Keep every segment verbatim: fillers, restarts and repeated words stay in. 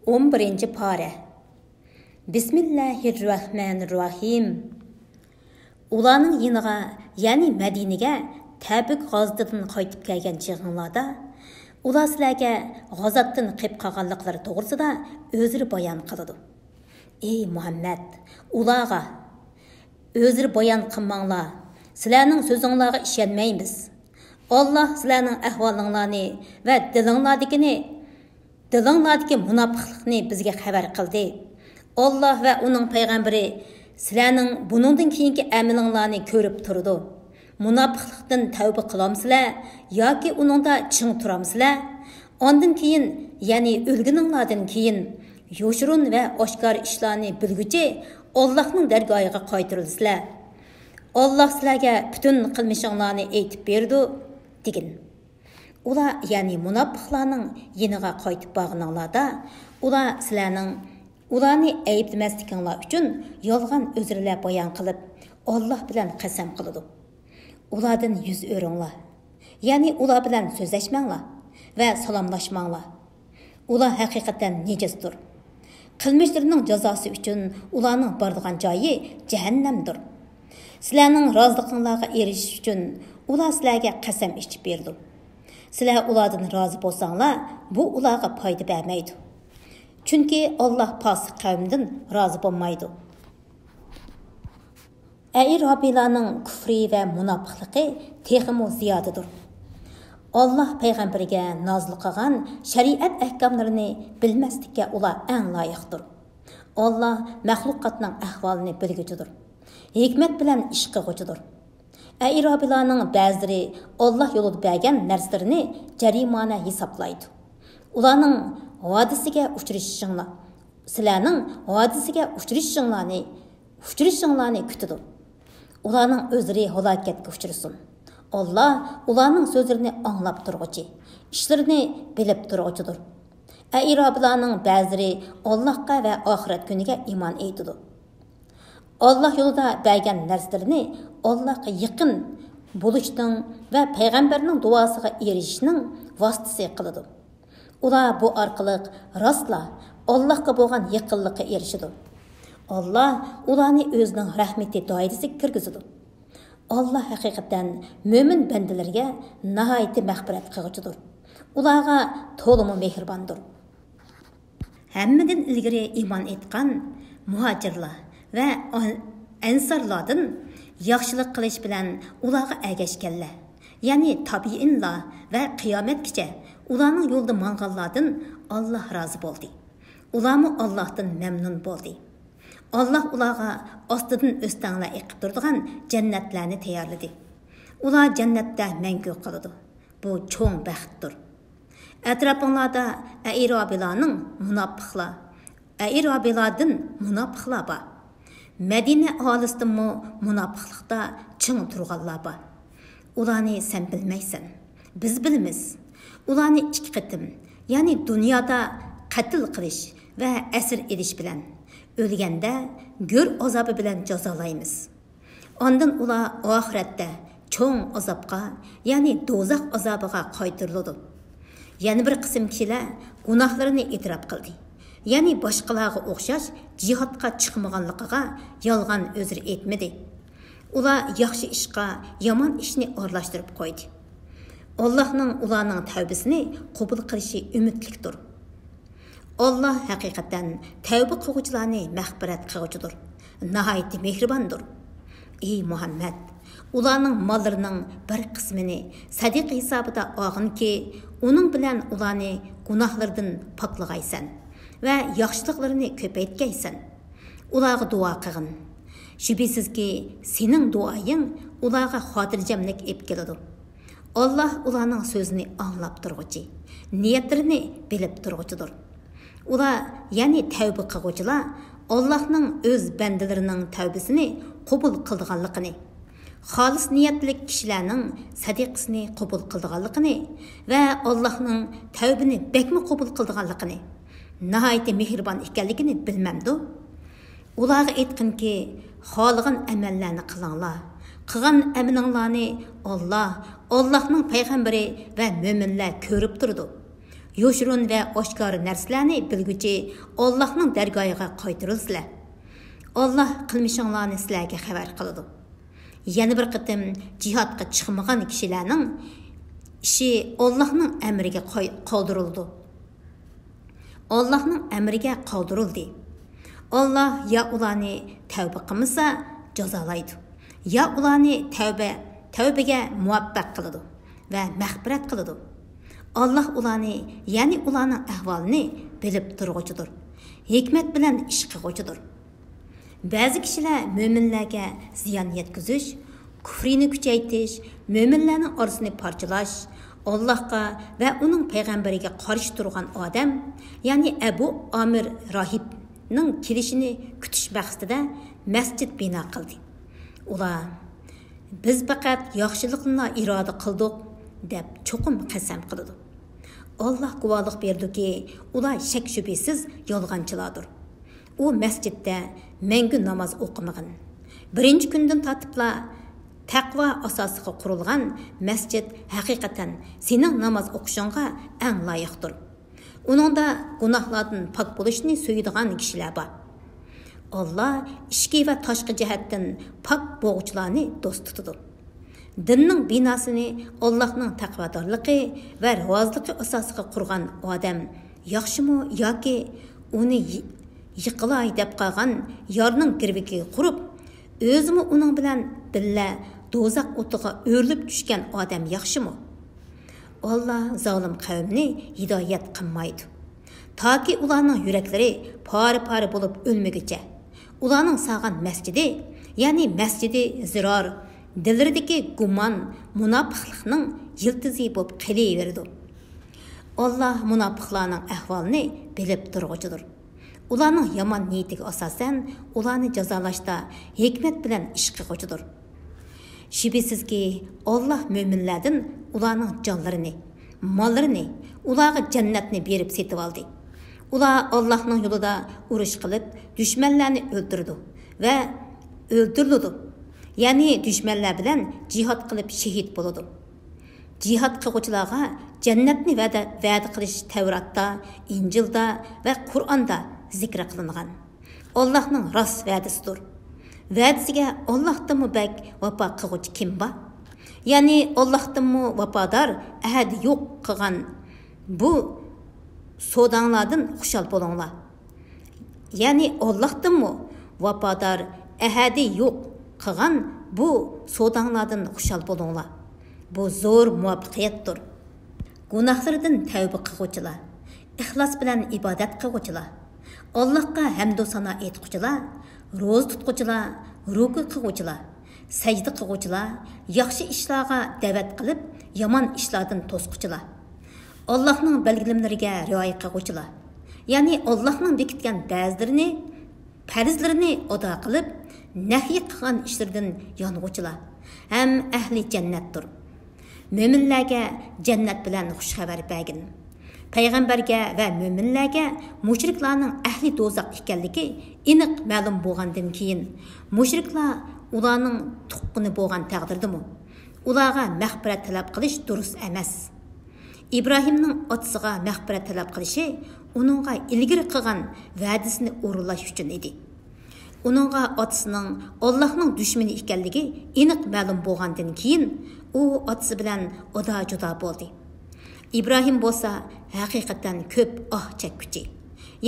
ئون بىرىنچى پارە. بىسمىللاھىررەھمانىررەھىم. ئۇلارنىڭ يېنىغا، يەنى مەدىنىگە تەبۈك غازىتىدىن قايتىپ كەلگەن چېغىڭلاردا، ئۇلار سىلەرگە غازاتتىن قېلىپ قالغانلىقلىرى توغرىسىدا ئۆزرە بايان قىلىدۇ. ئەي مۇھەممەد، ئۇلارغا، ئۆزرە بايان قىلماڭلار، سىلەرنىڭ سۆزۈڭلارغا ئىشەنمەيمىز. ئاللاھ سىلەرنىڭ ئەھۋالىڭلارنى ۋە دىلىڭلاردىكىنى، دىلىڭلاردىكى مۇناپىقلىقنى بىزگە خەۋەر قىلدى. ئاللاھ ۋە ئۇنىڭ پەيغەمبىرى سىلەرنىڭ بۇنىڭدىن كېيىنكى ئەمىلىڭلارنى كۆرۈپ تۇرىدۇ. مۇناپىقلىقتىن تەۋبە قىلامسىلەر ياكى ئۇنىڭدا چىڭ تۇرامسىلەر؟ ئاندىن كېيىن، يەنى ئۆلگىنىڭلاردىن كېيىن، يوشۇرۇن ۋە ئاشكارا ئىشلارنى بىلگۈچى ئاللاھنىڭ دەرگاھىغا قايتۇرۇلىسىلەر. ئاللاھ سىلەرگە پۈتۈن قىلمىشىڭلارنى ئېيتىپ بېرىدۇ، دېگىن. ئۇلار، يەنى مۇناپىقلارنىڭ يېنىغا قايتىپ بارغىنىڭلاردا، ئۇلار سىلەرنىڭ ئۇلارنى ئەيىبلىمەسلىكىڭلار ئۈچۈن يالغان ئۆزرىلەر بايان قىلىپ، ئاللاھ بىلەن قەسەم قىلىدۇ. ئۇلاردىن يۈز ئۆرۈڭلار، يەنى ئۇلار بىلەن سۆزلەشمەڭلار ۋە سالاملاشماڭلار. ئۇلار ھەقىقەتەن نىجىستۇر. قىلمىشلىرىنىڭ جازاسى ئۈچۈن ئۇلارنىڭ بارىدىغان جايى جەھەننەمدۇر. سىلەرنىڭ رازىلىقىڭلارغا ئېرىشىش ئۈچۈن ئۇلار سىلەرگە قەسەم ئىچىپ بېرىدۇ. سىلەر ئۇلاردىن رازى بولساڭلار، بۇ ئۇلارغا پايدا بەرمەيدۇ. چۈنكى ئاللاھ پاسىق قەۋمدىن رازى بولمايدۇ. ئەئىرابىلارنىڭ كۇفرى ۋە مۇناپىقلىقى تېخىمۇ زىيادىدۇر. ئاللاھ پەيغەمبىرىگە نازىل قىلغان شەرىئەت ئەھكاملىرىنى بىلمەسلىككە ئۇلار ئەڭ لايىقتۇر. ئاللاھ مەخلۇقاتنىڭ ئەھۋالىنى بىلگۈچىدۇر، ھېكمەت بىلەن ئىش قىلغۇچىدۇر. ئەئىرابىلارنىڭ بەزىلىرى ئاللاھ يولىدا بەرگەن نەرسىلىرىنى جەرىمانە ھېسابلايدۇ. ئۇلارنىڭ ھادىسىگە ئۇچرىشىشىڭلار، سىلەرنىڭ ھادىسىگە ئۇچرىشىشىڭلارنى، ئۇچرىشىشىڭلارنى كۈتىدۇ. ئۇلارنىڭ ئۆزلىرى ھالاكەتكە ئۇچرىسۇن. ئاللاھ ئۇلارنىڭ سۆزلىرىنى ئاڭلاپ تۇرغۇچى، ئىشلىرىنى بىلىپ تۇرغۇچىدۇر. ئەئىرابىلارنىڭ بەزىلىرى ئاللاھقا ۋە ئاخىرەت كۈنىگە ئىمان ئېيتىدۇ. ئاللاھ يولىدا بەرگەن نەرسىلىرىنى ئاللاھقا يېقىن بولۇشنىڭ ۋە پەيغەمبەرنىڭ دۇئاسىغا ئېرىشىشنىڭ ۋاسىتىسى قىلىدۇ. ئۇلار بۇ ئارقىلىق راستلا ئاللاھقا بولغان يېقىنلىققا ئېرىشىدۇ. ئاللاھ ئۇلارنى ئۆزىنىڭ رەھمىتى دائىرىسىگە كىرگۈزىدۇ. ئاللاھ ھەقىقەتەن مۆمىن بەندىلىرىگە ناھايىتى مەغپىرەت قىلغۇچىدۇر. ئۇلارغا تولىمۇ مېھرىباندۇر. ھەممىدىن ئىلگىرى ئىمان ئېيتقان مۇھاجىرلار ۋە ئان-، ئەنسارلاردىن ياخشىلىق قىلىش بىلەن ئۇلارغا ئەگەشكەنلەر، يەنى تابىئىنلار ۋە قىيامەتكىچە ئۇلارنىڭ يولىدا ماڭغانلاردىن ئاللاھ رازى بولدى. ئۇلارمۇ ئاللاھتىن مەمنۇن بولدى. ئاللاھ ئۇلارغا ئاستىدىن ئۆستەڭلەر ئېقىپ تۇرىدىغان جەننەتلەرنى تەييارلىدى. ئۇلار جەننەتتە مەڭگۈ قالىدۇ. بۇ چوڭ بەختتۇر. ئەتراپىڭلاردا ئەئىرابىلارنىڭ مۇناپىقلار، ئەئىرابىلاردىن مۇناپىقلار بار. مەدىنە ئاھالىسىدىنمۇ مۇناپىقلىقتا چىڭ تۇرغانلار بار. ئۇلارنى سەن بىلمەيسەن. بىز بىلىمىز. ئۇلارنى ئىككى قېتىم، يەنى دۇنيادا قەتل قىلىش ۋە ئەسىر ئېلىش بىلەن، ئۆلگەندە گۆر ئازابى بىلەن جازالايمىز. ئاندىن ئۇلار ئاخىرەتتە چوڭ ئازابقا، يەنى دوزاخ ئازابىغا قايتۇرۇلىدۇ. يەنە بىر قىسىم كىشىلەر گۇناھلىرىنى ئېتىراپ قىلدى. يەنى باشقىلارغا ئوخشاش جىھادقا چىقمىغانلىقىغا يالغان ئۆزرە ئېيتمىدى. ئۇلار ياخشى ئىشقا يامان ئىشنى ئارىلاشتۇرۇپ قويدى. ئاللاھنىڭ ئۇلارنىڭ تەۋبىسىنى قوبۇل قىلىشى ئۈمىدلىكتۇر. ئاللاھ ھەقىقەتەن تەۋبە قىلغۇچىلارنى مەغپىرەت قىلغۇچىدۇر، ناھايىتى مېھرىباندۇر. ئى مۇھەممەد، ئۇلارنىڭ ماللىرىنىڭ بىر قىسمىنى سەدىقە ھېسابىدا ئالغىنكى، ئۇنىڭ بىلەن ئۇلارنى گۇناھلىرىدىن پاكلىغايسەن ۋە ياخشىلىقلىرىنى كۆپەيتكەيسەن. ئۇلارغا دۇئا قىلغىن. شۈبھىسىزكى، سېنىڭ دۇئايىڭ ئۇلارغا خاتىرجەملىك ئېلىپ كېلىدۇ. ئاللاھ ئۇلارنىڭ سۆزىنى ئاڭلاپ تۇرغۇچى، نىيەتلىرىنى بىلىپ تۇرغۇچىدۇر. ئۇلار، يەنى تەۋبە قىلغۇچىلار، ئاللاھنىڭ ئۆز بەندىلىرىنىڭ تەۋبىسىنى قوبۇل قىلىدىغانلىقىنى، خالىس نىيەتلىك كىشىلەرنىڭ سەدىقىسىنى قوبۇل قىلىدىغانلىقىنى ۋە ئاللاھنىڭ تەۋبىنى بەكمۇ قوبۇل قىلىدىغانلىقىنى، ناھايىتى مېھرىبان ئىكەنلىكىنى بىلمەمدۇ؟ ئۇلارغا ئېيتقىنكى، خالىغان ئەمەللەرنى قىلىڭلار. قىلغان ئەمىلىڭلارنى ئاللاھ، ئاللاھنىڭ پەيغەمبىرى ۋە مۆمىنلەر كۆرۈپ تۇرىدۇ. يوشۇرۇن ۋە ئاشكارا نەرسىلەرنى بىلگۈچى ئاللاھنىڭ دەرگاھىغا قايتۇرۇلىسىلەر. ئاللاھ قىلمىشىڭلارنى سىلەرگە خەۋەر قىلىدۇ. يەنە بىر قېتىم جىھادقا چىقمىغان كىشىلەرنىڭ ئىشى ئاللاھنىڭ ئەمرىگە قوي-، قالدۇرۇلىدۇ. ئاللاھنىڭ ئەمرىگە قالدۇرۇلدى. ئاللاھ يا ئۇلارنى تەۋبە قىلمىسا جازالايدۇ، يا ئۇلارنى تەۋبە، تەۋبىگە مۇۋەپپەق قىلىدۇ ۋە مەغپىرەت قىلىدۇ. ئاللاھ ئۇلارنى، يەنى ئۇلارنىڭ ئەھۋالىنى بىلىپ تۇرغۇچىدۇر، ھېكمەت بىلەن ئىش قىلغۇچىدۇر. بەزى كىشىلەر مۆمىنلەرگە زىيان يەتكۈزۈش، كۇفرىنى كۈچەيتىش، مۆمىنلەرنىڭ ئارىسىنى پارچىلاش، ئاللاھقا ۋە ئۇنىڭ پەيغەمبىرىگە قارشى تۇرغان ئادەم، يەنى ئەبۇ ئامىر راھىبنىڭ كېلىشىنى كۈتۈش مەقسىتىدە مەسچىت بىنا قىلدى. ئۇلار، «بىز پەقەت ياخشىلىقنىلا ئىرادە قىلدۇق» دەپ چوقۇم قەسەم قىلىدۇ. ئاللاھ گۇۋاھلىق بېرىدۇكى، ئۇلار شەك-شۈبھىسىز يالغانچىلاردۇر. ئۇ مەسچىتتە مەڭگۈ ناماز ئوقۇمىغىن. بىرىنچى كۈندىن تارتىپلا تەقۋا ئاساسىغا قۇرۇلغان مەسچىت ھەقىقەتەن سېنىڭ ناماز ئوقۇشۇڭغا ئەڭ لايىقتۇر. ئۇنىڭدا گۇناھلاردىن پاك بولۇشنى سۆيىدىغان كىشىلەر بار. ئاللاھ ئىچكى ۋە تاشقى جەھەتتىن پاك بولغۇچىلارنى دوست تۇتىدۇ. دىننىڭ بىناسىنى ئاللاھنىڭ تەقۋادارلىقى ۋە رازىلىقى ئاساسىغا قۇرغان ئادەم ياخشىمۇ ياكى ئۇنى يى-، يىقىلاي دەپ قالغان يارنىڭ گىرۋىكىگە قۇرۇپ، ئۆزىمۇ ئۇنىڭ بىلەن بىللە دوزاخ ئوتىغا ئۆرۈلۈپ چۈشكەن ئادەم ياخشىمۇ؟ ئاللاھ زالىم قەۋمنى ھىدايەت قىلمايدۇ. تاكى ئۇلارنىڭ يۈرەكلىرى پارە-پارە بولۇپ ئۆلمىگۈچە، ئۇلارنىڭ سالغان مەسچىتى، يەنى مەسچىتى زىرار، دىللىرىدىكى گۇمان، مۇناپىقلىقنىڭ يىلتىزى بولۇپ قېلىۋېرىدۇ. ئاللاھ مۇناپىقلارنىڭ ئەھۋالىنى بىلىپ تۇرغۇچىدۇر. ئۇلارنىڭ يامان نىيىتىگە ئاساسەن، ئۇلارنى جازالاشتا ھېكمەت بىلەن ئىش قىلغۇچىدۇر. شۈبھىسىزكى، ئاللاھ مۆمىنلەردىن ئۇلارنىڭ جانلىرىنى، ماللىرىنى، ئۇلارغا جەننەتنى بېرىپ سېتىۋالدى. ئۇلار ئاللاھنىڭ يولىدا ئۇرۇش قىلىپ، دۈشمەنلەرنى ئۆلتۈرىدۇ ۋە ئۆلتۈرۈلىدۇ. يەنى دۈشمەنلەر بىلەن جىھاد قىلىپ شېھىت بولىدۇ. جىھاد قىلغۇچىلارغا جەننەتنى ۋەدە، ۋەدە قىلىش تەۋراتتا، ئىنجىلدا ۋە قۇرئاندا زىكرى قىلىنغان. ئاللاھنىڭ راست ۋەدىسىدۇر. ۋەدىسىگە ئاللاھتىنمۇ بەك ۋاپا قىلغۇچى كىم بار؟ يەنى ئاللاھتىنمۇ ۋاپادار ئەھدى يوق قىلغان بۇ سوداڭلاردىن خۇشال بولۇڭلار. يەنى ئاللاھتىنمۇ ۋاپادار ئەھدى يوق قىلغان بۇ سوداڭلاردىن خۇشال بولۇڭلار. بۇ زور مۇۋەپپەقىيەتتۇر. گۇناھلىرىدىن تەۋبە قىلغۇچىلار، ئىخلاس بىلەن ئىبادەت قىلغۇچىلار، ئاللاھقا ھەمدۇ سانا ئېيتقۇچىلار، روزا تۇتقۇچىلار، رۇكۇ قىلغۇچىلار، سەجدە قىلغۇچىلار، ياخشى ئىشلارغا دەۋەت قىلىپ، يامان ئىشلاردىن توسقۇچىلار، ئاللاھنىڭ بەلگىلىمىلىرىگە رىئايە قىلغۇچىلار، يەنى ئاللاھنىڭ بېكىتكەن بەزىلىرىنى، پەرزلىرىنى ئادا قىلىپ، نەھيى قىلغان ئىشلىرىدىن يانغۇچىلار ھەم ئەھلى جەننەتتۇر. مۆمىنلەرگە جەننەت بىلەن خۇش خەۋەر بەرگىن. پەيغەمبەرگە ۋە مۆمىنلەرگە مۇشرىكلارنىڭ ئەھلى دوزاخ ئىكەنلىكى ئېنىق مەلۇم بولغاندىن كېيىن، مۇشرىكلار ئۇلارنىڭ تۇغقىنى بولغان تەقدىردىمۇ، ئۇلارغا مەغپىرەت تەلەپ قىلىش دۇرۇس ئەمەس. ئىبراھىمنىڭ ئاتىسىغا مەغپىرەت تەلەپ قىلىشى ئۇنىڭغا ئىلگىرى قىلغان ۋەدىسىنى ئورۇنلاش ئۈچۈن ئىدى. ئۇنىڭغا ئاتىسىنىڭ ئاللاھنىڭ دۈشمىنى ئىكەنلىكى ئېنىق مەلۇم بولغاندىن كېيىن، ئۇ ئاتىسى بىلەن ئادا-جۇدا بولدى. ئىبراھىم بولسا ھەقىقەتەن كۆپ ئاھ چەككۈچى،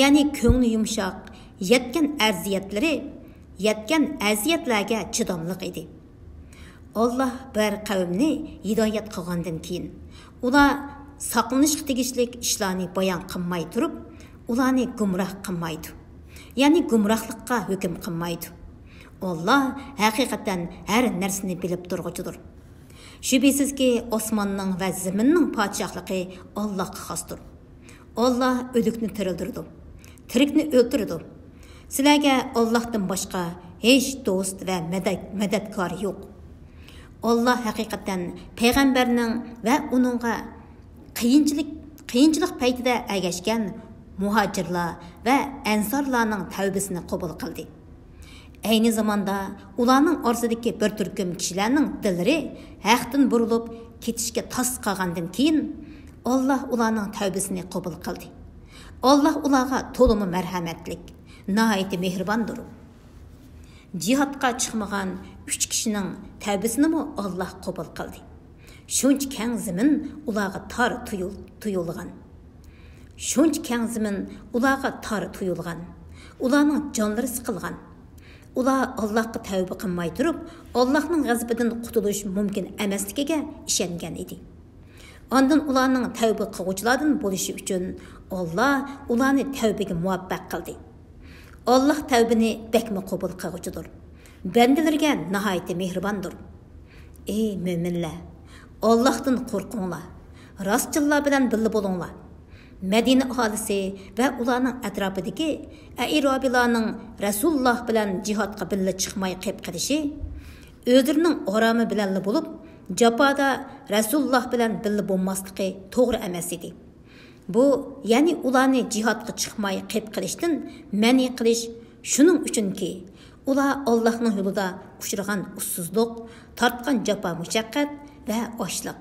يەنى كۆڭلى يۇمشاق، يەتكەن ئەزىيەتلىرى، يەتكەن ئەزىيەتلەرگە چىداملىق ئىدى. ئاللاھ بىر قەۋمنى ھىدايەت قىلغاندىن كېيىن، ئۇلار ساقلىنىشقا تېگىشلىك ئىشلارنى بايان قىلماي تۇرۇپ، ئۇلارنى گۇمراھ قىلمايدۇ، يەنى گۇمراھلىققا ھۆكۈم قىلمايدۇ. ئاللاھ ھەقىقەتەن ھەر نەرسىنى بىلىپ تۇرغۇچىدۇر. شۈبھىسىزكى، ئاسماننىڭ ۋە زېمىننىڭ پادىشاھلىقى ئاللاھقا خاستۇر. ئاللاھ ئۆلۈكنى تىرىلدۈرىدۇ، تىرىكنى ئۆلتۈرىدۇ. سىلەرگە ئاللاھتىن باشقا ھېچ دوست ۋە مەدەت-، مەدەتكار يوق. ئاللاھ ھەقىقەتەن پەيغەمبەرنىڭ ۋە ئۇنىڭغا قىيىنچىلىق، قىيىنچىلىق پەيتىدە ئەگەشكەن مۇھاجىرلار ۋە ئەنسارلارنىڭ تەۋبىسىنى قوبۇل قىلدى. ئەينى زاماندا ئۇلارنىڭ ئارىسىدىكى بىر تۈركۈم كىشىلەرنىڭ دىللىرى ھەقتىن بۇرۇلۇپ كېتىشكە تاس قالغاندىن كېيىن، ئاللاھ ئۇلارنىڭ تەۋبىسىنى قوبۇل قىلدى. ئاللاھ ئۇلارغا تولىمۇ مەرھەمەتلىك، ناھايىتى مېھرىباندۇر. جىھادقا چىقمىغان ئۈچ كىشىنىڭ تەۋبىسىنىمۇ ئاللاھ قوبۇل قىلدى. شۇنچە كەڭ زېمىن ئۇلارغا تار تۇيۇل-، تۇيۇلغان. شۇنچە كەڭ زېمىن ئۇلارغا تار تۇيۇلغان. ئۇلارنىڭ جانلىرى سىقىلغان. ئۇلار ئاللاھقا تەۋبە قىلماي تۇرۇپ، ئاللاھنىڭ غەزىپىدىن قۇتۇلۇش مۇمكىن ئەمەسلىكىگە ئىشەنگەن ئىدى. ئاندىن ئۇلارنىڭ تەۋبە قىلغۇچىلاردىن بولۇشى ئۈچۈن، ئاللاھ ئۇلارنى تەۋبىگە مۇۋەپپەق قىلدى. ئاللاھ تەۋبىنى بەكمۇ قوبۇل قىلغۇچىدۇر. بەندىلىرىگە ناھايىتى مېھرىباندۇر. ئەي مۆمىنلەر، ئاللاھتىن قورقۇڭلار، راستچىللار بىلەن بىللە بولۇڭلار. مەدىنە ئاھالىسى ۋە ئۇلارنىڭ ئەتراپىدىكى ئەئرابىلارنىڭ رەسۇلۇللاھ بىلەن جىھادقا بىللە چىقماي قېلىپ قېلىشى، ئۆزلىرىنىڭ ئارامى بىلەنلا بولۇپ، جاپادا رەسۇلۇللاھ بىلەن بىللە بولماسلىقى توغرا ئەمەس ئىدى. بۇ، يەنى ئۇلارنى جىھادقا چىقماي قېلىپ قېلىشتىن مەنئى قىلىش شۇنىڭ ئۈچۈنكى، ئۇلار ئاللاھنىڭ يولىدا ئۇچرىغان ئۇسسۇزلۇق، تارتقان جاپا مۇشەققەت ۋە ئاچلىق،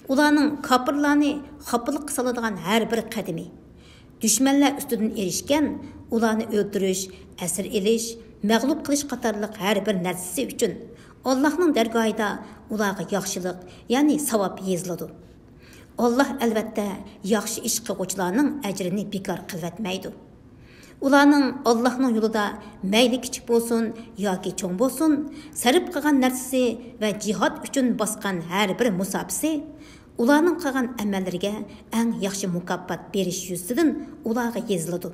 ئۇلارنىڭ كاپىرلارنى خاپىلىققا سالىدىغان ھەر بىر قەدىمى، دۈشمەنلەر ئۈستىدىن ئېرىشكەن، ئۇلارنى ئۆلتۈرۈش، ئەسىر ئېلىش، مەغلۇپ قىلىش قاتارلىق ھەر بىر نەرسىسى ئۈچۈن ئاللاھنىڭ دەرگاھىدا ئۇلارغا ياخشىلىق، يەنى ساۋاب يېزىلىدۇ. ئاللاھ ئەلۋەتتە ياخشى ئىش قىلغۇچىلارنىڭ ئەجرىنى بىكار قىلىۋەتمەيدۇ. ئۇلارنىڭ ئاللاھنىڭ يولىدا مەيلى كىچىك بولسۇن ياكى چوڭ بولسۇن، سەرپ قىلغان نەرسىسى ۋە جىھاد ئۈچۈن باسقان ھەر بىر مۇساپىسى ئۇلارنىڭ قىلغان ئەمەللىرىگە ئەڭ ياخشى مۇكاپات بېرىش يۈزىسىدىن ئۇلارغا يېزىلىدۇ.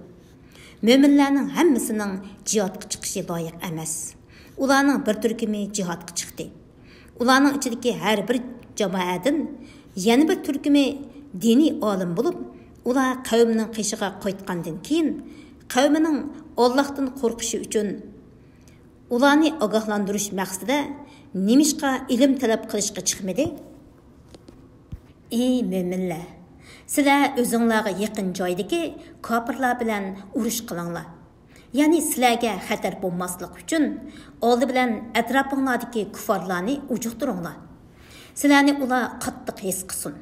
مۆمىنلەرنىڭ ھەممىسىنىڭ جىھادقا چىقىشى لايىق ئەمەس. ئۇلارنىڭ بىر تۈركۈمى جىھادقا چىقتى. ئۇلارنىڭ ئىچىدىكى ھەر بىر جامائەدىن يەنە بىر تۈركۈمى دىنىي ئالىم بولۇپ، ئۇلار قەۋمىنىڭ قېشىغا قايتقاندىن كېيىن، قەۋمىنىڭ ئاللاھتىن قورقۇشى ئۈچۈن ئۇلارنى ئاگاھلاندۇرۇش مەقسىتىدە نېمىشقا ئىلىم تەلەپ قىلىشقا چىقمىدى؟ ئى مۆمىنلەر! سىلەر ئۆزۈڭلارغا يېقىن جايدىكى كاپىرلار بىلەن ئۇرۇش قىلىڭلار. يەنى سىلەرگە خەتەر بولماسلىق ئۈچۈن، ئالدى بىلەن ئەتراپىڭلاردىكى كۇففارلارنى ئۇجۇقتۇرۇڭلار. سىلەرنى ئۇلار قاتتىق ھېس قىلسۇن.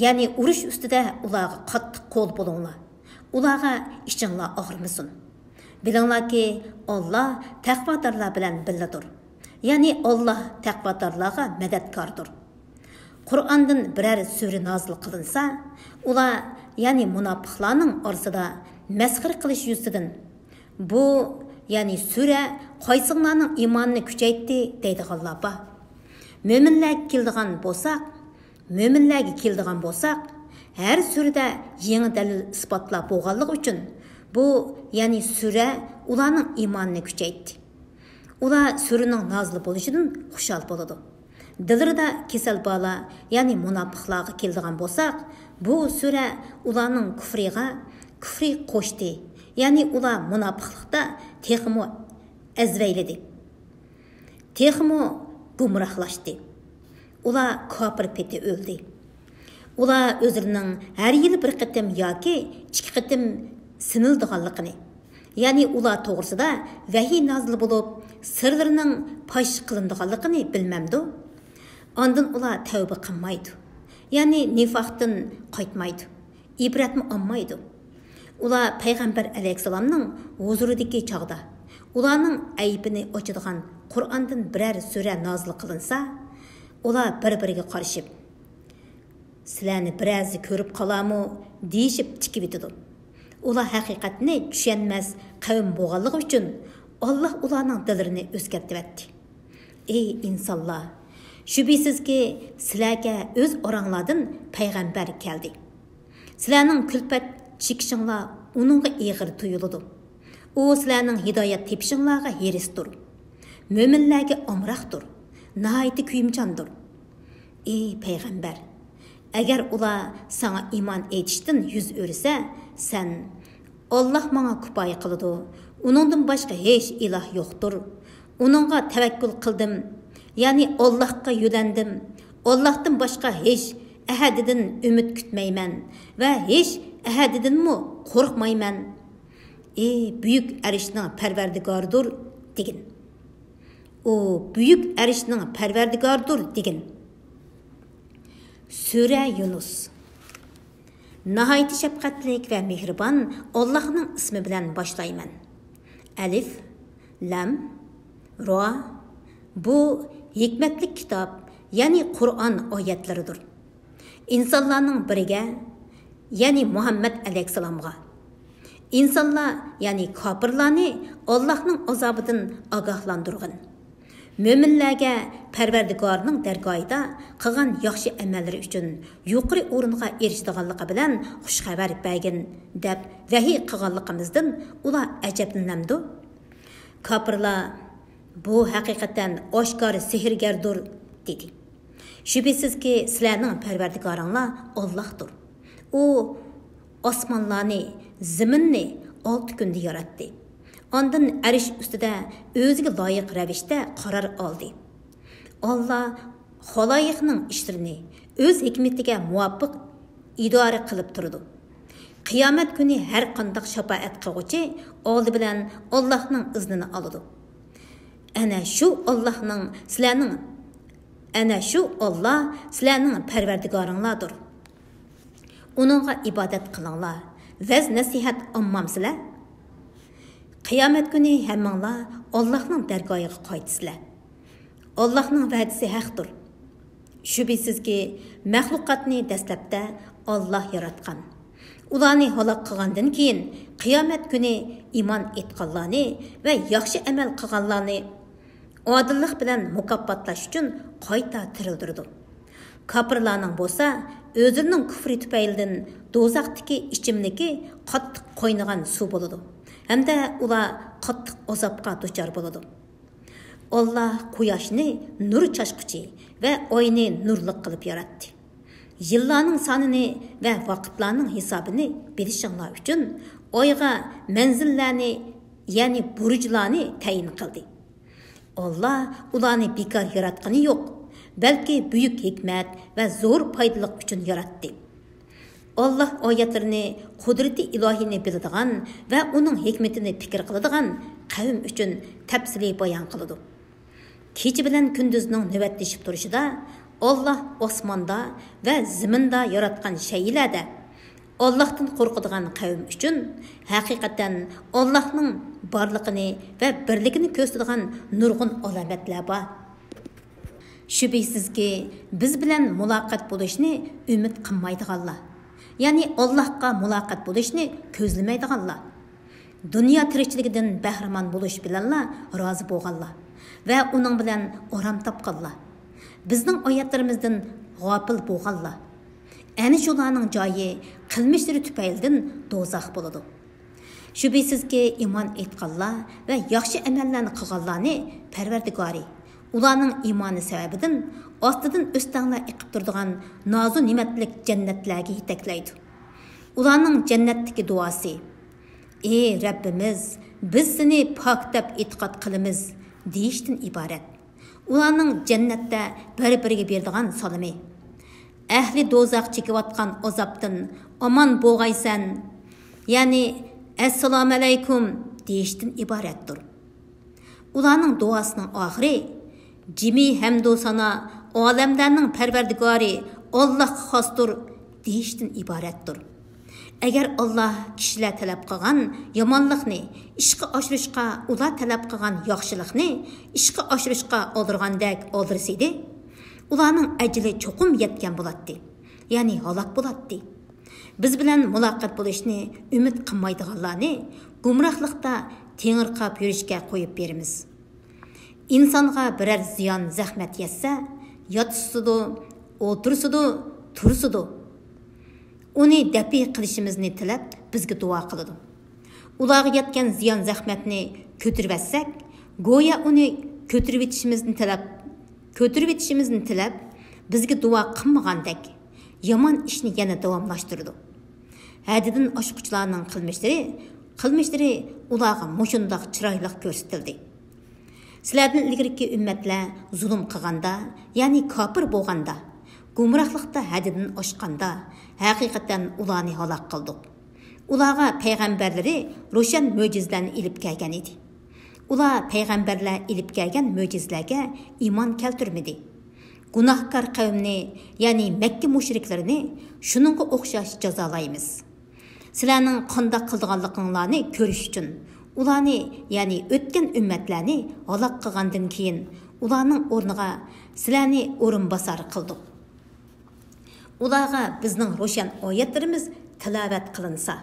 يەنى ئۇرۇش ئۈستىدە ئۇلارغا قاتتىق قول بولۇڭلار. ئۇلارغا ئىچىڭلار ئاغرىمىسۇن. بىلىڭلاركى، ئاللا تەقۋادارلار بىلەن بىللىدۇر. يەنى ئاللا تەقۋادارلارغا مەدەتكاردۇر. قۇرئاندىن بىرەر سۈرە نازىل قىلىنسا، ئۇلار، يەنى مۇناپىقلارنىڭ ئارىسىدا مەسخىرە قىلىش يۈزىسىدىن، بۇ، يەنى سۈرە قايسىڭلارنىڭ ئىمانىنى كۈچەيتتى دەيدىغانلار بار. مۆمىنلەرگە كېلىدىغان بولساق، مۆمىنلەرگە كېلىدىغان بولساق، ھەر سۈرىدە يېڭى دەلىل ئىسپاتلار بولغانلىقى ئۈچۈن، بۇ، يەنى سۈرە ئۇلارنىڭ ئىمانىنى كۈچەيتتى. ئۇلار سۈرىنىڭ نازىل بولۇشىدىن خۇشال بولىدۇ. دىللىرىدا كېسەل بارلار، يەنى مۇناپىقلارغا كېلىدىغان بولساق، بۇ سۈرە ئۇلارنىڭ كۇفرىغا كۇفرى قوشتى، يەنى ئۇلار مۇناپىقلىقتا تېخىمۇ ئەزۋەيلىدى. تېخىمۇ گۇمراھلاشتى. ئۇلار كاپىر پېتى ئۆلدى. ئۇلار ئۆزلىرىنىڭ ھەر يىلى بىر قېتىم ياكى ئىككى قېتىم سىنىلىدىغانلىقىنى، يەنى ئۇلار توغرىسىدا ۋەھىي نازىل بولۇپ، سىرلىرىنىڭ پاش قىلىنىدىغانلىقىنى بىلمەمدۇ؟ ئاندىن ئۇلار تەۋبە قىلمايدۇ، يەنى نىفاقتىن قايتمايدۇ. ئىبرەتمۇ ئالمايدۇ. ئۇلار پەيغەمبەر ئەلەيھىسسالامنىڭ ھۇزۇرىدىكى چاغدا، ئۇلارنىڭ ئەيىبىنى ئاچىدىغان قۇرئاندىن بىرەر سۈرە نازىل قىلىنسا، ئۇلار بىر-بىرىگە قارىشىپ، «سىلەرنى بىرەرسى كۆرۈپ قالارمۇ؟» دېيىشىپ تىكىۋېتىدۇ. ئۇلار ھەقىقەتنى چۈشەنمەس قەۋم بولغانلىقى ئۈچۈن، ئاللا ئۇلارنىڭ دىللىرىنى ئۆزگەرتىۋەتتى. ئەي ئىنسانلار! شۈبھىسىزكى، سىلەرگە ئۆز ئاراڭلاردىن پەيغەمبەر كەلدى. سىلەرنىڭ كۈلپەت چېكىشىڭلار ئۇنىڭغا ئېغىر تۇيۇلىدۇ. ئۇ سىلەرنىڭ ھىدايەت تېپىشىڭلارغا ھېرىستۇر. مۆمىنلەرگە ئامراقتۇر، ناھايىتى كۆيۈمچاندۇر. ئەي پەيغەمبەر! ئەگەر ئۇلار ساڭا ئىمان ئېيتىشتىن يۈز ئۆرۈسە، سەن، «ئاللا ماڭا كۇپايە قىلىدۇ، ئۇنىڭدىن باشقا ھېچ ئىلاھ يوقتۇر، ئۇنىڭغا تەۋەككۈل قىلدىم، يەنى ئاللاغا يۆلەندىم، ئاللاھتىن باشقا ھېچ ئەھەدىدىن ئۈمىد كۈتمەيمەن ۋە ھېچ ئەھەدىدىنمۇ قورقمايمەن. ئى بۈيۈك ئەرشنىڭ پەرۋەردىگارىدۇر» دېگىن. ئۇ بۈيۈك ئەرشنىڭ پەرۋەردىگارىدۇر دېگىن. سۈرە يۇنۇس. ناھايىتى شەپقەتلىك ۋە مېھرىبان ئاللاھنىڭ ئىسمى بىلەن باشلايمەن. ئەلىف، لام، را. بۇ ھېكمەتلىك كىتاب، يەنى قۇرئان ئايەتلىرىدۇر. ئىنسانلارنىڭ بىرىگە، يەنى مۇھەممەد ئەلەيھىسسالامغا، ئىنسانلار، يەنى كاپىرلارنى ئاللاھنىڭ ئازابىدىن ئاگاھلاندۇرغىن. مۆمىنلەرگە پەرۋەردىگارىنىڭ دەرگاھىدا قىلغان ياخشى ئەمەللىرى ئۈچۈن يۇقىرى ئورۇنغا ئېرىشىدىغانلىقى بىلەن خۇش خەۋەر بەرگىن، دەپ ۋەھىي قىلغانلىقىمىزدىن ئۇلار ئەجەبلىنەمدۇ؟ كاپىرلار، بۇ ھەقىقەتەن ئاشكارا سېھىرگەردۇر، دېدى. شۈبھىسىزكى، سىلەرنىڭ پەرۋەردىگارىڭلار ئاللاھتۇر. ئۇ ئاسمانلارنى، زېمىننى ئالتە كۈندە ياراتتى. ئاندىن ئەرش ئۈستىدە ئۆزىگە لايىق رەۋىشتە قارار ئالدى. ئاللا خالايىقنىڭ ئىشلىرىنى ئۆز ھېكمىتىگە مۇۋاپىق ئىدارە قىلىپ تۇرىدۇ. قىيامەت كۈنى ھەر قانداق شاپائەت قىلغۇچى ئالدى بىلەن ئاللاھنىڭ ئىزنىنى ئالىدۇ. ئەنە شۇ ئاللاھنىڭ سىلەرنىڭ، ئەنە شۇ ئاللا سىلەرنىڭ پەرۋەردىگارىڭلاردۇر. ئۇنىڭغا ئىبادەت قىلىڭلار، ۋەز نەسىھەت ئالمامسىلەر؟ قىيامەت كۈنى ھەممىڭلار ئاللاھنىڭ دەرگاھىغا قايتىسىلەر. ئاللاھنىڭ ۋەدىسى ھەقتۇر. شۈبھىسىزكى، مەخلۇقاتنى دەسلەپتە ئاللاھ ياراتقان. ئۇلارنى ھالاك قىلغاندىن كېيىن، قىيامەت كۈنى ئىمان ئېيتقانلارنى ۋە ياخشى ئەمەل قىلغانلارنى ئادىللىق بىلەن مۇكاپاتلاش ئۈچۈن قايتا تىرىلدۈرىدۇ. كاپىرلارنىڭ بولسا ئۆزلىرىنىڭ كۇفرى تۈپەيلىدىن دوزاختىكى ئىچىملىكى قاتتىق قاينىغان سۇ بولىدۇ ھەمدە ئۇلار قاتتىق ئازابقا دۇچار بولىدۇ. ئاللاھ قۇياشنى نۇر چاچقۇچى ۋە ئاينى نۇرلۇق قىلىپ ياراتتى. يىللارنىڭ سانىنى ۋە ۋاقىتلارنىڭ ھېسابىنى بىلىشىڭلار ئۈچۈن ئايغا مەنزىللەرنى، يەنى بۇرۇجلارنى تەيىن قىلدى. ئاللاھ ئۇلارنى بىكار ياراتقىنى يوق، بەلكى بۈيۈك ھېكمەت ۋە زور پايدىلىق ئۈچۈن ياراتتى. ئاللاھ ئايەتلىرىنى، قۇدرىتى ئىلاھىينى بىلىدىغان ۋە ئۇنىڭ ھېكمىتىنى پىكىر قىلىدىغان قەۋم ئۈچۈن تەپسىلىي بايان قىلىدۇ. كېچە بىلەن كۈندۈزنىڭ نۆۋەتلىشىپ تۇرۇشىدا، ئاللاھ ئاسماندا ۋە زېمىندا ياراتقان شەيئىلەردە ئاللاھتىن قورقىدىغان قەۋم ئۈچۈن ھەقىقەتەن ئاللاھنىڭ بارلىقىنى ۋە بىرلىكىنى كۆرسىتىدىغان نۇرغۇن ئالامەتلەر بار. شۈبھىسىزكى، بىز بىلەن مۇلاقات بولۇشنى ئۈمىد قىلمايدىغانلار، يەنى ئاللاھقا مۇلاقات بولۇشنى كۆزلىمەيدىغانلار، دۇنيا تىرىكچىلىكىدىن بەھرىمەن بولۇش بىلەنلا رازى بولغانلار ۋە ئۇنىڭ بىلەن ئارام تاپقانلار، بىزنىڭ ئايەتلىرىمىزدىن غاپىل بولغانلار، ئەنە شۇلارنىڭ جايى قىلمىشلىرى تۈپەيلىدىن دوزاخ بولىدۇ. شۈبھىسىزكى، ئىمان ئېيتقانلار ۋە ياخشى ئەمەللەرنى قىلغانلارنى پەرۋەردىگارى ئۇلارنىڭ ئىمانى سەۋەبىدىن ئاستىدىن ئۆستەڭلەر ئېقىپ تۇرىدىغان نازۇ نېمەتلىك جەننەتلەرگە يېتەكلەيدۇ. ئۇلارنىڭ جەننەتتىكى دۇئاسى، «ئى رەببىمىز، بىز سېنى پاك دەپ ئېتىقاد قىلىمىز» دېيىشتىن ئىبارەت. ئۇلارنىڭ جەننەتتە بىر-بىرىگە بېرىدىغان سالىمى، «ئەھلى دوزاخ چېكىۋاتقان ئازابتىن ئامان بوغايسەن»، يەنى «ئەسسالامۇئەلەيكۇم» دېيىشتىن ئىبارەتتۇر. ئۇلارنىڭ دۇئاسىنىڭ ئاخىرى، «جىمى ھەمدۇ سانا ئالەملەرنىڭ پەرۋەردىگارى ئاللاھقا خاستۇر» دېيىشتىن ئىبارەتتۇر. ئەگەر ئاللاھ كىشىلەر تەلەپ قىلغان يامانلىقنى ئىشقا ئاشۇرۇشقا، ئۇلار تەلەپ قىلغان ياخشىلىقنى ئىشقا ئاشۇرۇشقا ئالدۇرغاندەك ئالدۇرسىدى، ئۇلارنىڭ ئەجىلى چوقۇم يەتكەن بولاتتى، يەنى ھالاك بولاتتى. بىز بىلەن مۇلاقات بولۇشنى ئۈمىد قىلمايدىغانلارنى گۇمراھلىقتا تېڭىرقاپ يۈرۈشكە قويۇپ بېرىمىز. ئىنسانغا بىرەر زىيان، زەخمەت يەتسە، ياتسىدۇ، ئولتۇرسىدۇ، تۇرسىدۇ. ئۇنى دەپئى قىلىشىمىزنى تىلەپ، بىزگە دۇئا قىلىدۇ. ئۇلارغا يەتكەن زىيان، زەخمەتنى كۆتۈرۈۋەتسەك، گويا ئۇنى كۆتۈرۈۋېتىشىمىزنى تىلەپ، كۆتۈرۈۋېتىشىمىزنى تىلەپ، بىزگە دۇئا قىلمىغاندەك، يامان ئىشنى يەنە داۋاملاشتۇرىدۇ. ھەددىدىن ئاشقۇچىلارنىڭ قىلمىشلىرى، قىلمىشلىرى ئۇلارغا مۇشۇنداق چىرايلىق كۆرسىتىلدى. سىلەردىن ئىلگىرىكى ئۈممەتلەر زۇلۇم قىلغاندا، يەنى كاپىر بولغاندا، گۇمراھلىقتا ھەددىدىن ئاشقاندا، ھەقىقەتەن ئۇلارنى ھالاك قىلدۇق. ئۇلارغا پەيغەمبەرلىرى روشەن مۆجىزىلەرنى ئېلىپ كەلگەن ئىدى. ئۇلار پەيغەمبەرلەر ئېلىپ كەلگەن مۆجىزىلەرگە ئىمان كەلتۈرمىدى. گۇناھكار قەۋمنى، يەنى مەككە مۇشرىكلىرىنى شۇنىڭغا ئوخشاش جازالايمىز. سىلەرنىڭ قانداق قىلىدىغانلىقىڭلارنى كۆرۈش ئۈچۈن، ئۇلارنى، يەنى ئۆتكەن ئۈممەتلەرنى ھالاك قىلغاندىن كېيىن، ئۇلارنىڭ ئورنىغا سىلەرنى ئورۇنباسار قىلدۇق. ئۇلارغا بىزنىڭ روشەن ئايەتلىرىمىز تىلاۋەت قىلىنسا،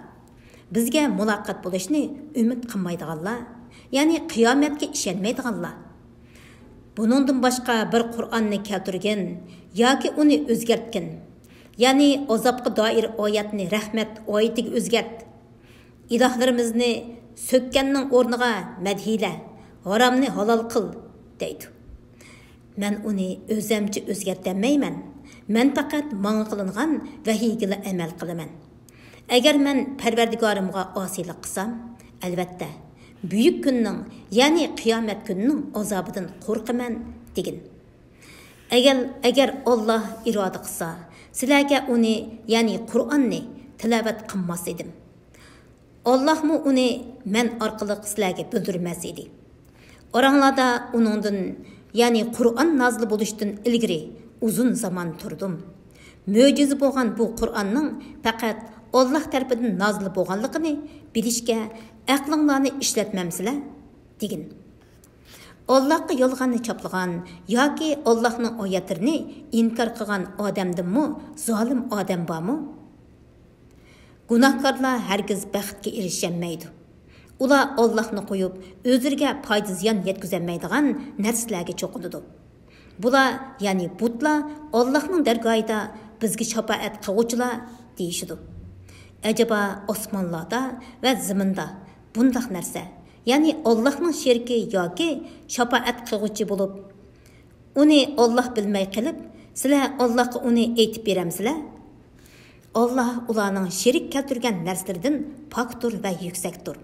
بىزگە مۇلاقات بولۇشنى ئۈمىد قىلمايدىغانلار، يەنى قىيامەتكە ئىشەنمەيدىغانلار، بۇنىڭدىن باشقا بىر قۇرئاننى كەلتۈرگىن ياكى ئۇنى ئۆزگەرتكىن، يەنى ئازابقا دائىر ئايەتنى رەھمەت ئايىتىگە ئۆزگەرت، ئىلاھلىرىمىزنى سۆككەننىڭ ئورنىغا مەدھىيلە، ھارامنى ھالال قىل، دەيدۇ. مەن ئۇنى ئۆزەمچە ئۆزگەرتەلمەيمەن. مەن پەقەت ماڭا قىلىنغان ۋەھىيگىلا ئەمەل قىلىمەن. ئەگەر مەن پەرۋەردىگارىمغا ئاسىيلىق قىلسام، ئەلۋەتتە، بۈيۈك كۈننىڭ، يەنى قىيامەت كۈنىنىڭ ئازابىدىن قورقىمەن، دېگىن. ئەگەر، ئەگەر ئاللاھ ئىرادە قىلسا، سىلەرگە ئۇنى، يەنى قۇرئاننى تىلاۋەت قىلماس ئىدىم. ئاللاھمۇ ئۇنى مەن ئارقىلىق سىلەرگە بىلدۈرمەس ئىدى. ئاراڭلاردا ئۇنىڭدىن، يەنى قۇرئان نازىل بولۇشتىن ئىلگىرى ئۇزۇن زامان تۇردۇم. مۆجىزە بولغان بۇ قۇرئاننىڭ پەقەت ئاللاھ تەرىپىدىن نازىل بولغانلىقىنى بىلىشكە ئەقلىڭلارنى ئىشلەتمەمسىلەر؟ دېگىن. ئاللاھقا يالغاننى چاپلىغان ياكى ئاللاھنىڭ ئايەتلىرىنى ئىنكار قىلغان ئادەمدىنمۇ زالىم ئادەم بارمۇ؟ گۇناھكارلار ھەرگىز بەختكە ئېرىشەلمەيدۇ. ئۇلار ئاللاھنى قويۇپ، ئۆزلىرىگە پايدا-زىيان يەتكۈزەلمەيدىغان نەرسىلەرگە چوقۇنىدۇ. بۇلار، يەنى بۇتلار ئاللاھنىڭ دەرگاھىدا بىزگە شاپائەت قىلغۇچىلار دېيىشىدۇ. ئەجەبا ئاسمانلاردا ۋە زېمىندا بۇنداق نەرسە، يەنى ئاللاھنىڭ شېرىكى ياكى شاپائەت قىلغۇچى بولۇپ، ئۇنى ئاللاھ بىلمەي قېلىپ، سىلەر ئاللاھقا ئۇنى ئېيتىپ بېرەمسىلەر؟ ئاللاھ ئۇلارنىڭ شېرىك كەلتۈرگەن نەرسىلىرىدىن پاكتۇر ۋە يۈكسەكتۇر.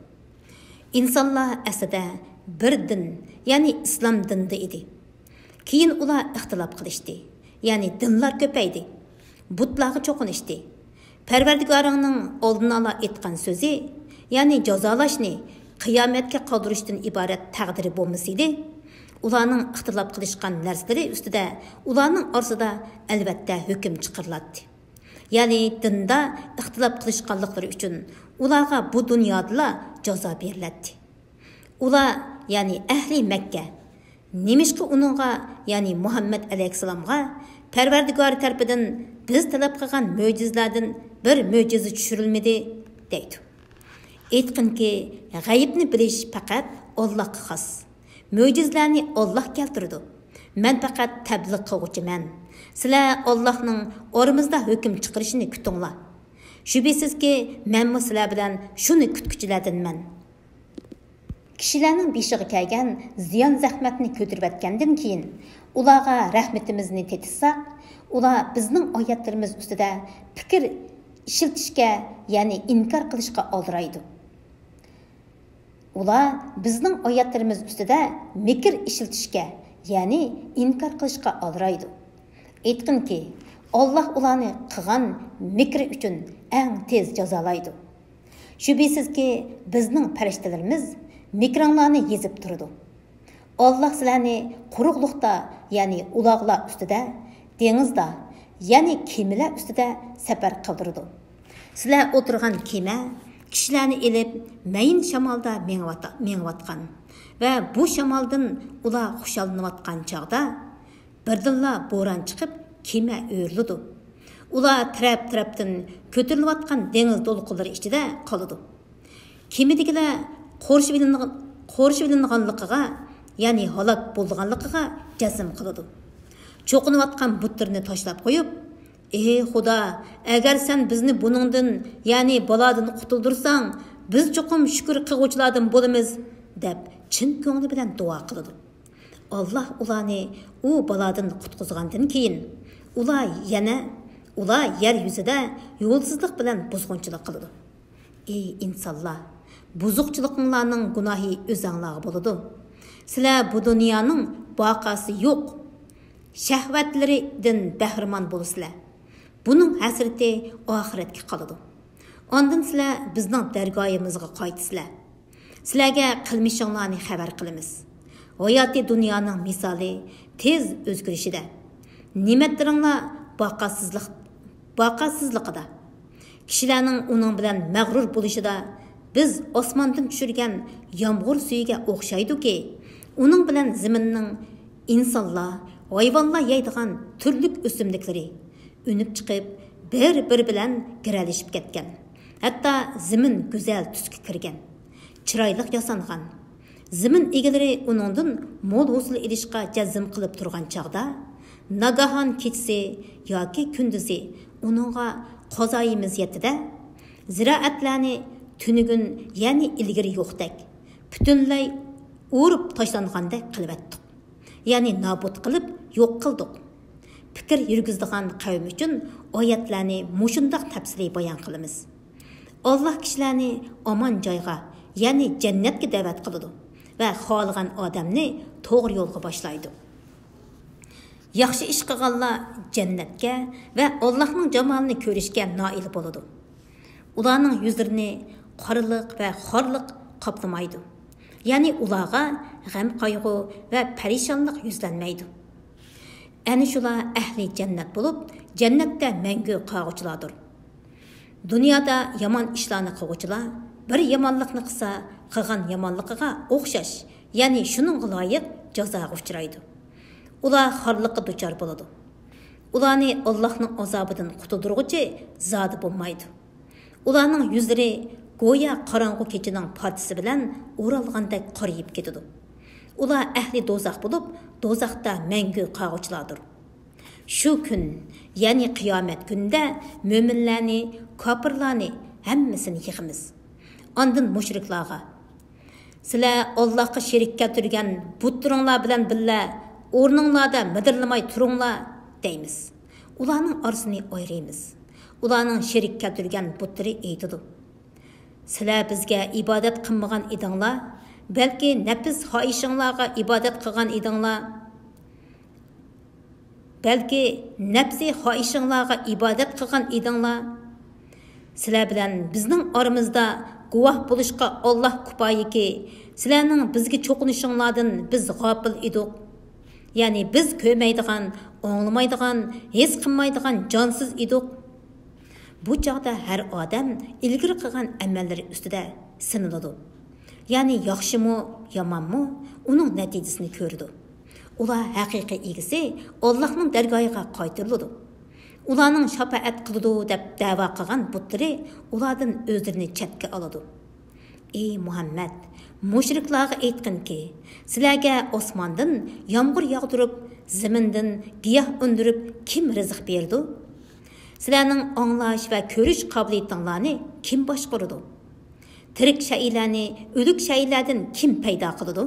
ئىنسانلار ئەسلىدە بىر دىن، يەنى ئىسلام دىنىدا ئىدى. كېيىن ئۇلار ئىختىلاپ قىلىشتى، يەنى دىنلار كۆپەيدى، بۇتلارغا چوقۇنۇشتى. پەرۋەردىگارىڭنىڭ ئالدىن ئالا ئېيتقان سۆزى، يەنى جازالاشنى قىيامەتكە قالدۇرۇشتىن ئىبارەت تەقدىرى بولمىسىدى، ئۇلارنىڭ ئىختىلاپ قىلىشقان نەرسىلىرى ئۈستىدە ئۇلارنىڭ ئارىسىدا ئەلۋەتتە ھۆكۈم چىقىرىلاتتى. يەنى دىندا ئىختىلاپ قىلىشقانلىقلىرى ئۈچۈن ئۇلارغا بۇ دۇنيادىلا جازا بېرىلەتتى. ئۇلار، يەنى ئەھلى مەككە، نېمىشقا ئۇنىڭغا، يەنى مۇھەممەد ئەلەيھىسسالامغا پەرۋەردىگارى تەرىپىدىن بىز تەلەپ قىلغان مۆجىزىلەردىن بىر مۆجىزە چۈشۈرۈلمىدى؟ دەيدۇ. ئېيتقىنكى، غەيىبنى بىلىش پەقەت ئاللاھقا خاس. مۆجىزىلەرنى ئاللاھ كەلتۈرىدۇ. مەن پەقەت تەبلىغ قىلغۇچىمەن. سىلەر ئاللاھنىڭ ئارىمىزدا ھۆكۈم چىقىرىشىنى كۈتۈڭلار. شۈبھىسىزكى، مەنمۇ سىلەر بىلەن شۇنى كۈتكۈچىلەردىنمەن. كىشىلەرنىڭ بېشىغا كەلگەن زىيان-زەخمەتنى كۆتۈرۈۋەتكەندىن كېيىن، ئۇلارغا رەھمىتىمىزنى تېتىتساق، ئۇلار بىزنىڭ ئايەتلىرىمىز ئۈستىدە پىكىر ئىشلىتىشكە، يەنى ئىنكار قىلىشقا ئالدىرايدۇ. ئۇلار بىزنىڭ ئايەتلىرىمىز ئۈستىدە مىكىر ئىشلىتىشكە، يەنى ئىنكار قىلىشقا ئالدىرايدۇ. ئېيتقىنكى، ئاللاھ ئۇلارنى قىلغان مىكرى ئۈچۈن ئەڭ تېز جازالايدۇ. شۈبھىسىزكى، بىزنىڭ پەرىشتىلىرىمىز مىكرىڭلارنى يېزىپ تۇرىدۇ. ئاللاھ سىلەرنى قۇرۇقلۇقتا، يەنى ئۇلاغلار ئۈستىدە، دېڭىزدا، يەنى كېمىلەر ئۈستىدە سەپەر قىلدۇرىدۇ. سىلەر ئولتۇرغان كېمە كىشىلەرنى ئېلىپ مەيىن شامالدا مېڭىۋاتا-، مېڭىۋاتقان ۋە بۇ شامالدىن ئۇلار خۇشاللىنىۋاتقان چاغدا، بىردىنلا بوران چىقىپ، كېمە ئۆرۈلىدۇ. ئۇلار تەرەپ-تەرەپتىن كۆتۈرۈلۈۋاتقان دېڭىز دولقۇنلىرى ئىچىدە قالىدۇ. كېمىدىكىلەر قورشىۋېلىنغان-، قورشىۋېلىنغانلىقىغا، يەنى ھالاك بولىدىغانلىقىغا جەزم قىلىدۇ. چوقۇنۇۋاتقان بۇتلىرىنى تاشلاپ قويۇپ، «ئى خۇدا، ئەگەر سەن بىزنى بۇنىڭدىن، يەنى بالادىن قۇتۇلدۇرساڭ، بىز چوقۇم شۈكۈر قىلغۇچىلاردىن بولىمىز» دەپ، چىن كۆڭلى بىلەن دۇئا قىلىدۇ. ئاللاھ ئۇلارنى ئۇ بالادىن قۇتقۇزغاندىن كېيىن، ئۇلار يەنە، ئۇلار يەر يۈزىدە يولسىزلىق بىلەن بۇزغۇنچىلىق قىلىدۇ. ئى ئىنسانلار، بۇزۇقچىلىقىڭلارنىڭ گۇناھى ئۆزەڭلارغا بولىدۇ. سىلەر بۇ دۇنيانىڭ باقاسى يوق شەھۋەتلىرىدىن بەھرىمەن بولىسىلەر. بۇنىڭ ھەسرىتى ئاخىرەتكە قالىدۇ. ئاندىن سىلەر بىزنىڭ دەرگاھىمىزغا قايتىسىلەر. سىلەرگە قىلمىشىڭلارنى خەۋەر قىلىمىز. ھاياتىي دۇنيانىڭ مىسالى تېز ئۆزگىرىشىدە. نېمەتلىرىڭلار باقاسىزلىق، باقاسىزلىقىدا، كىشىلەرنىڭ ئۇنىڭ بىلەن مەغرۇر بولۇشىدا بىز ئاسماندىن چۈشۈرگەن يامغۇر سۈيىگە ئوخشايدۇكى، ئۇنىڭ بىلەن زېمىننىڭ ئىنسانلار، ھايۋانلار يەيدىغان تۈرلۈك ئۆسۈملۈكلىرى ئۈنۈپ چىقىپ، بىر-بىرى بىلەن گىرەلىشىپ كەتكەن. ھەتتا زېمىن گۈزەل تۈسكە كىرگەن، چىرايلىق ياسانغان. زېمىن ئىگىلىرى ئۇنىڭدىن مول ھوسۇل ئېلىشقا جەزم قىلىپ تۇرغان چاغدا، ناگاھان كېچىسى ياكى كۈندۈزى ئۇنىڭغا قازايىمىز يەتتى-دە، زىرائەتلەرنى تۈنۈگۈن، يەنى ئىلگىرى يوقتەك، پۈتۈنلەي ئۇرۇپ تاشلانغاندەك قىلىۋەتتۇق. يەنى نابۇت قىلىپ يوق قىلدۇق. پىكىر يۈرگۈزىدىغان قەۋم ئۈچۈن ئايەتلەرنى مۇشۇنداق تەپسىلىي بايان قىلىمىز. ئاللاھ كىشىلەرنى ئامان جايغا، يەنى جەننەتكە دەۋەت قىلىدۇ ۋە خالىغان ئادەمنى توغرا يولغا باشلايدۇ. ياخشى ئىش قىلغانلار جەننەتكە ۋە ئاللاھنىڭ جامالىنى كۆرۈشكە نائىل بولىدۇ. ئۇلارنىڭ يۈزلىرىنى قارىلىق ۋە خارلىق قاپلىمايدۇ. يەنى ئۇلارغا غەم-قايغۇ ۋە پەرىشانلىق يۈزلەنمەيدۇ. ئەنە شۇلار ئەھلى جەننەت بولۇپ، جەننەتتە مەڭگۈ قالغۇچىلاردۇر. دۇنيادا يامان ئىشلارنى قىلغۇچىلار بىر يامانلىقنى قىلسا، قىلغان يامانلىقىغا ئوخشاش، يەنى شۇنىڭغا لايىق جازاغا ئۇچرايدۇ. ئۇلار خارلىققا دۇچار بولىدۇ. ئۇلارنى ئاللاھنىڭ ئازابىدىن قۇتۇلدۇرغۇچى زادى بولمايدۇ. ئۇلارنىڭ يۈزلىرى گويا قاراڭغۇ كېچىنىڭ پارچىسى بىلەن ئورالغاندەك قارىيىپ كېتىدۇ. ئۇلار ئەھلى دوزاخ بولۇپ، دوزاختا مەڭگۈ قالغۇچىلاردۇر. شۇ كۈن، يەنى قىيامەت كۈنىدە مۆمىنلەرنى، كاپىرلارنى، ھەممىسىنى يىغىمىز. ئاندىن مۇشرىكلارغا، «سىلەر ئاللاھقا شېرىك كەلتۈرگەن بۇتلىرىڭلار بىلەن بىللە ئورنۇڭلاردا مىدىرلىماي تۇرۇڭلار» دەيمىز. ئۇلارنىڭ ئارىسىنى ئايرىيمىز. ئۇلارنىڭ شېرىك كەلتۈرگەن بۇتلىرى ئېيتىدۇ، «سىلەر بىزگە ئىبادەت قىلمىغان ئىدىڭلار، بەلكى نەپس خاھىشىڭلارغا ئىبادەت قىلغان ئىدىڭلار. بەلكى نەپسى خاھىشىڭلارغا ئىبادەت قىلغان ئىدىڭلار. سىلەر بىلەن بىزنىڭ ئارىمىزدا گۇۋاھ بولۇشقا ئاللاھ كۇپايىكى، سىلەرنىڭ بىزگە چوقۇنۇشۇڭلاردىن بىز غاپىل ئىدۇق. يەنى بىز كۆرمەيدىغان، ئاڭلىمايدىغان، ھېس قىلمايدىغان جانسىز ئىدۇق.» بۇ چاغدا ھەر ئادەم ئىلگىرى قىلغان ئەمەللىرى ئۈستىدە سىنىلىدۇ. يەنى ياخشىمۇ، يامانمۇ، ئۇنىڭ نەتىجىسىنى كۆرىدۇ. ئۇلار ھەقىقىي ئىگىسى ئاللاھنىڭ دەرگاھىغا قايتۇرۇلىدۇ. ئۇلارنىڭ شاپائەت قىلىدۇ دەپ دەۋا قىلغان بۇتلىرى ئۇلاردىن ئۆزلىرىنى چەتكە ئالىدۇ. ئى مۇھەممەد، مۇشرىكلارغا ئېيتقىنكى، سىلەرگە ئاسماندىن يامغۇر ياغدۇرۇپ، زېمىندىن گىياھ ئۈندۈرۈپ كىم رىزىق بېرىدۇ؟ سىلەرنىڭ ئاڭلاش ۋە كۆرۈش قابىلىيىتىڭلارنى كىم باشقۇرىدۇ؟ تىرىك شەيئىلەرنى ئۆلۈك شەيئىلەردىن كىم پەيدا قىلىدۇ؟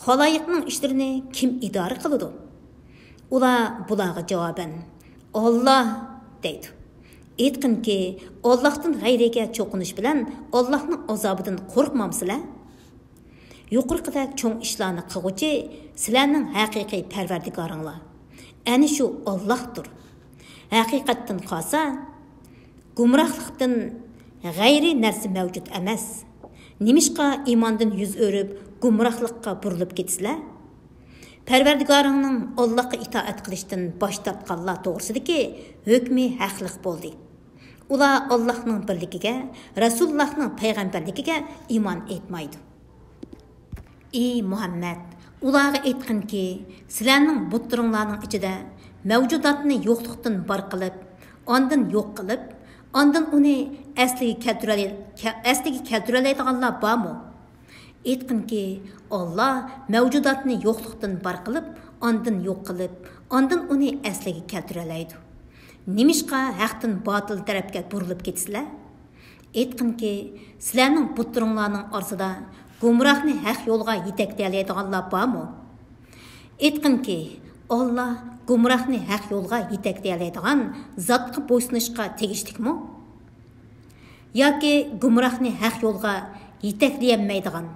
خالايىقنىڭ ئىشلىرىنى كىم ئىدارە قىلىدۇ؟ ئۇلار بۇلارغا جاۋابەن، «ئاللاھ» دەيدۇ. ئېيتقىنكى، ئاللاھتىن غەيرىگە چوقۇنۇش بىلەن ئاللاھنىڭ ئازابىدىن قورقمامسىلەر؟ يۇقىرىقىدەك چوڭ ئىشلارنى قىلغۇچى سىلەرنىڭ ھەقىقىي پەرۋەردىگارىڭلار. ئەنە شۇ ئاللاھتۇر. ھەقىقەتتىن قالسا، گۇمراھلىقتىن غەيرىي نەرسە مەۋجۇت ئەمەس. نېمىشقا ئىماندىن يۈز ئۆرۈپ، گۇمراھلىققا بۇرۇلۇپ كېتىسىلەر؟ پەرۋەردىگارىڭنىڭ ئاللاھقا ئىتائەت قىلىشتىن باش تارتقانلار توغرىسىدىكى ھۆكمى ھەقلىق بولدى. ئۇلار ئاللاھنىڭ بىرلىكىگە، رەسۇلۇللاھنىڭ پەيغەمبەرلىكىگە ئىمان ئېيتمايدۇ. ئى مۇھەممەد، ئۇلارغا ئېيتقىنكى، سىلەرنىڭ بۇتلىرىڭلارنىڭ ئىچىدە مەۋجۇداتنى يوقلۇقتىن بار قىلىپ، ئاندىن يوق قىلىپ، ئاندىن ئۇنى ئەسلىگە كەلتۈرەلەي-، كە-، ئەسلىگە كەلتۈرەلەيدىغانلار بارمۇ؟ ئېيتقىنكى، ئاللاھ مەۋجۇداتنى يوقلۇقتىن بار قىلىپ، ئاندىن يوق قىلىپ، ئاندىن ئۇنى ئەسلىگە كەلتۈرەلەيدۇ. نېمىشقا ھەقتىن باتىل تەرەپكە بۇرۇلۇپ كېتىسىلەر؟ ئېيتقىنكى، سىلەرنىڭ بۇتلىرىڭلارنىڭ ئارىسىدا گۇمراھنى ھەق يولغا يېتەكلىيەلەيدىغانلار بارمۇ؟ ئېيتقىنكى، ئاللاھ گۇمراھنى ھەق يولغا يېتەكلىيەلەيدىغان زاتقا بويسۇنۇشقا تېگىشلىكمۇ؟ ياكى گۇمراھنى ھەق يولغا يېتەكلىيەلمەيدىغان،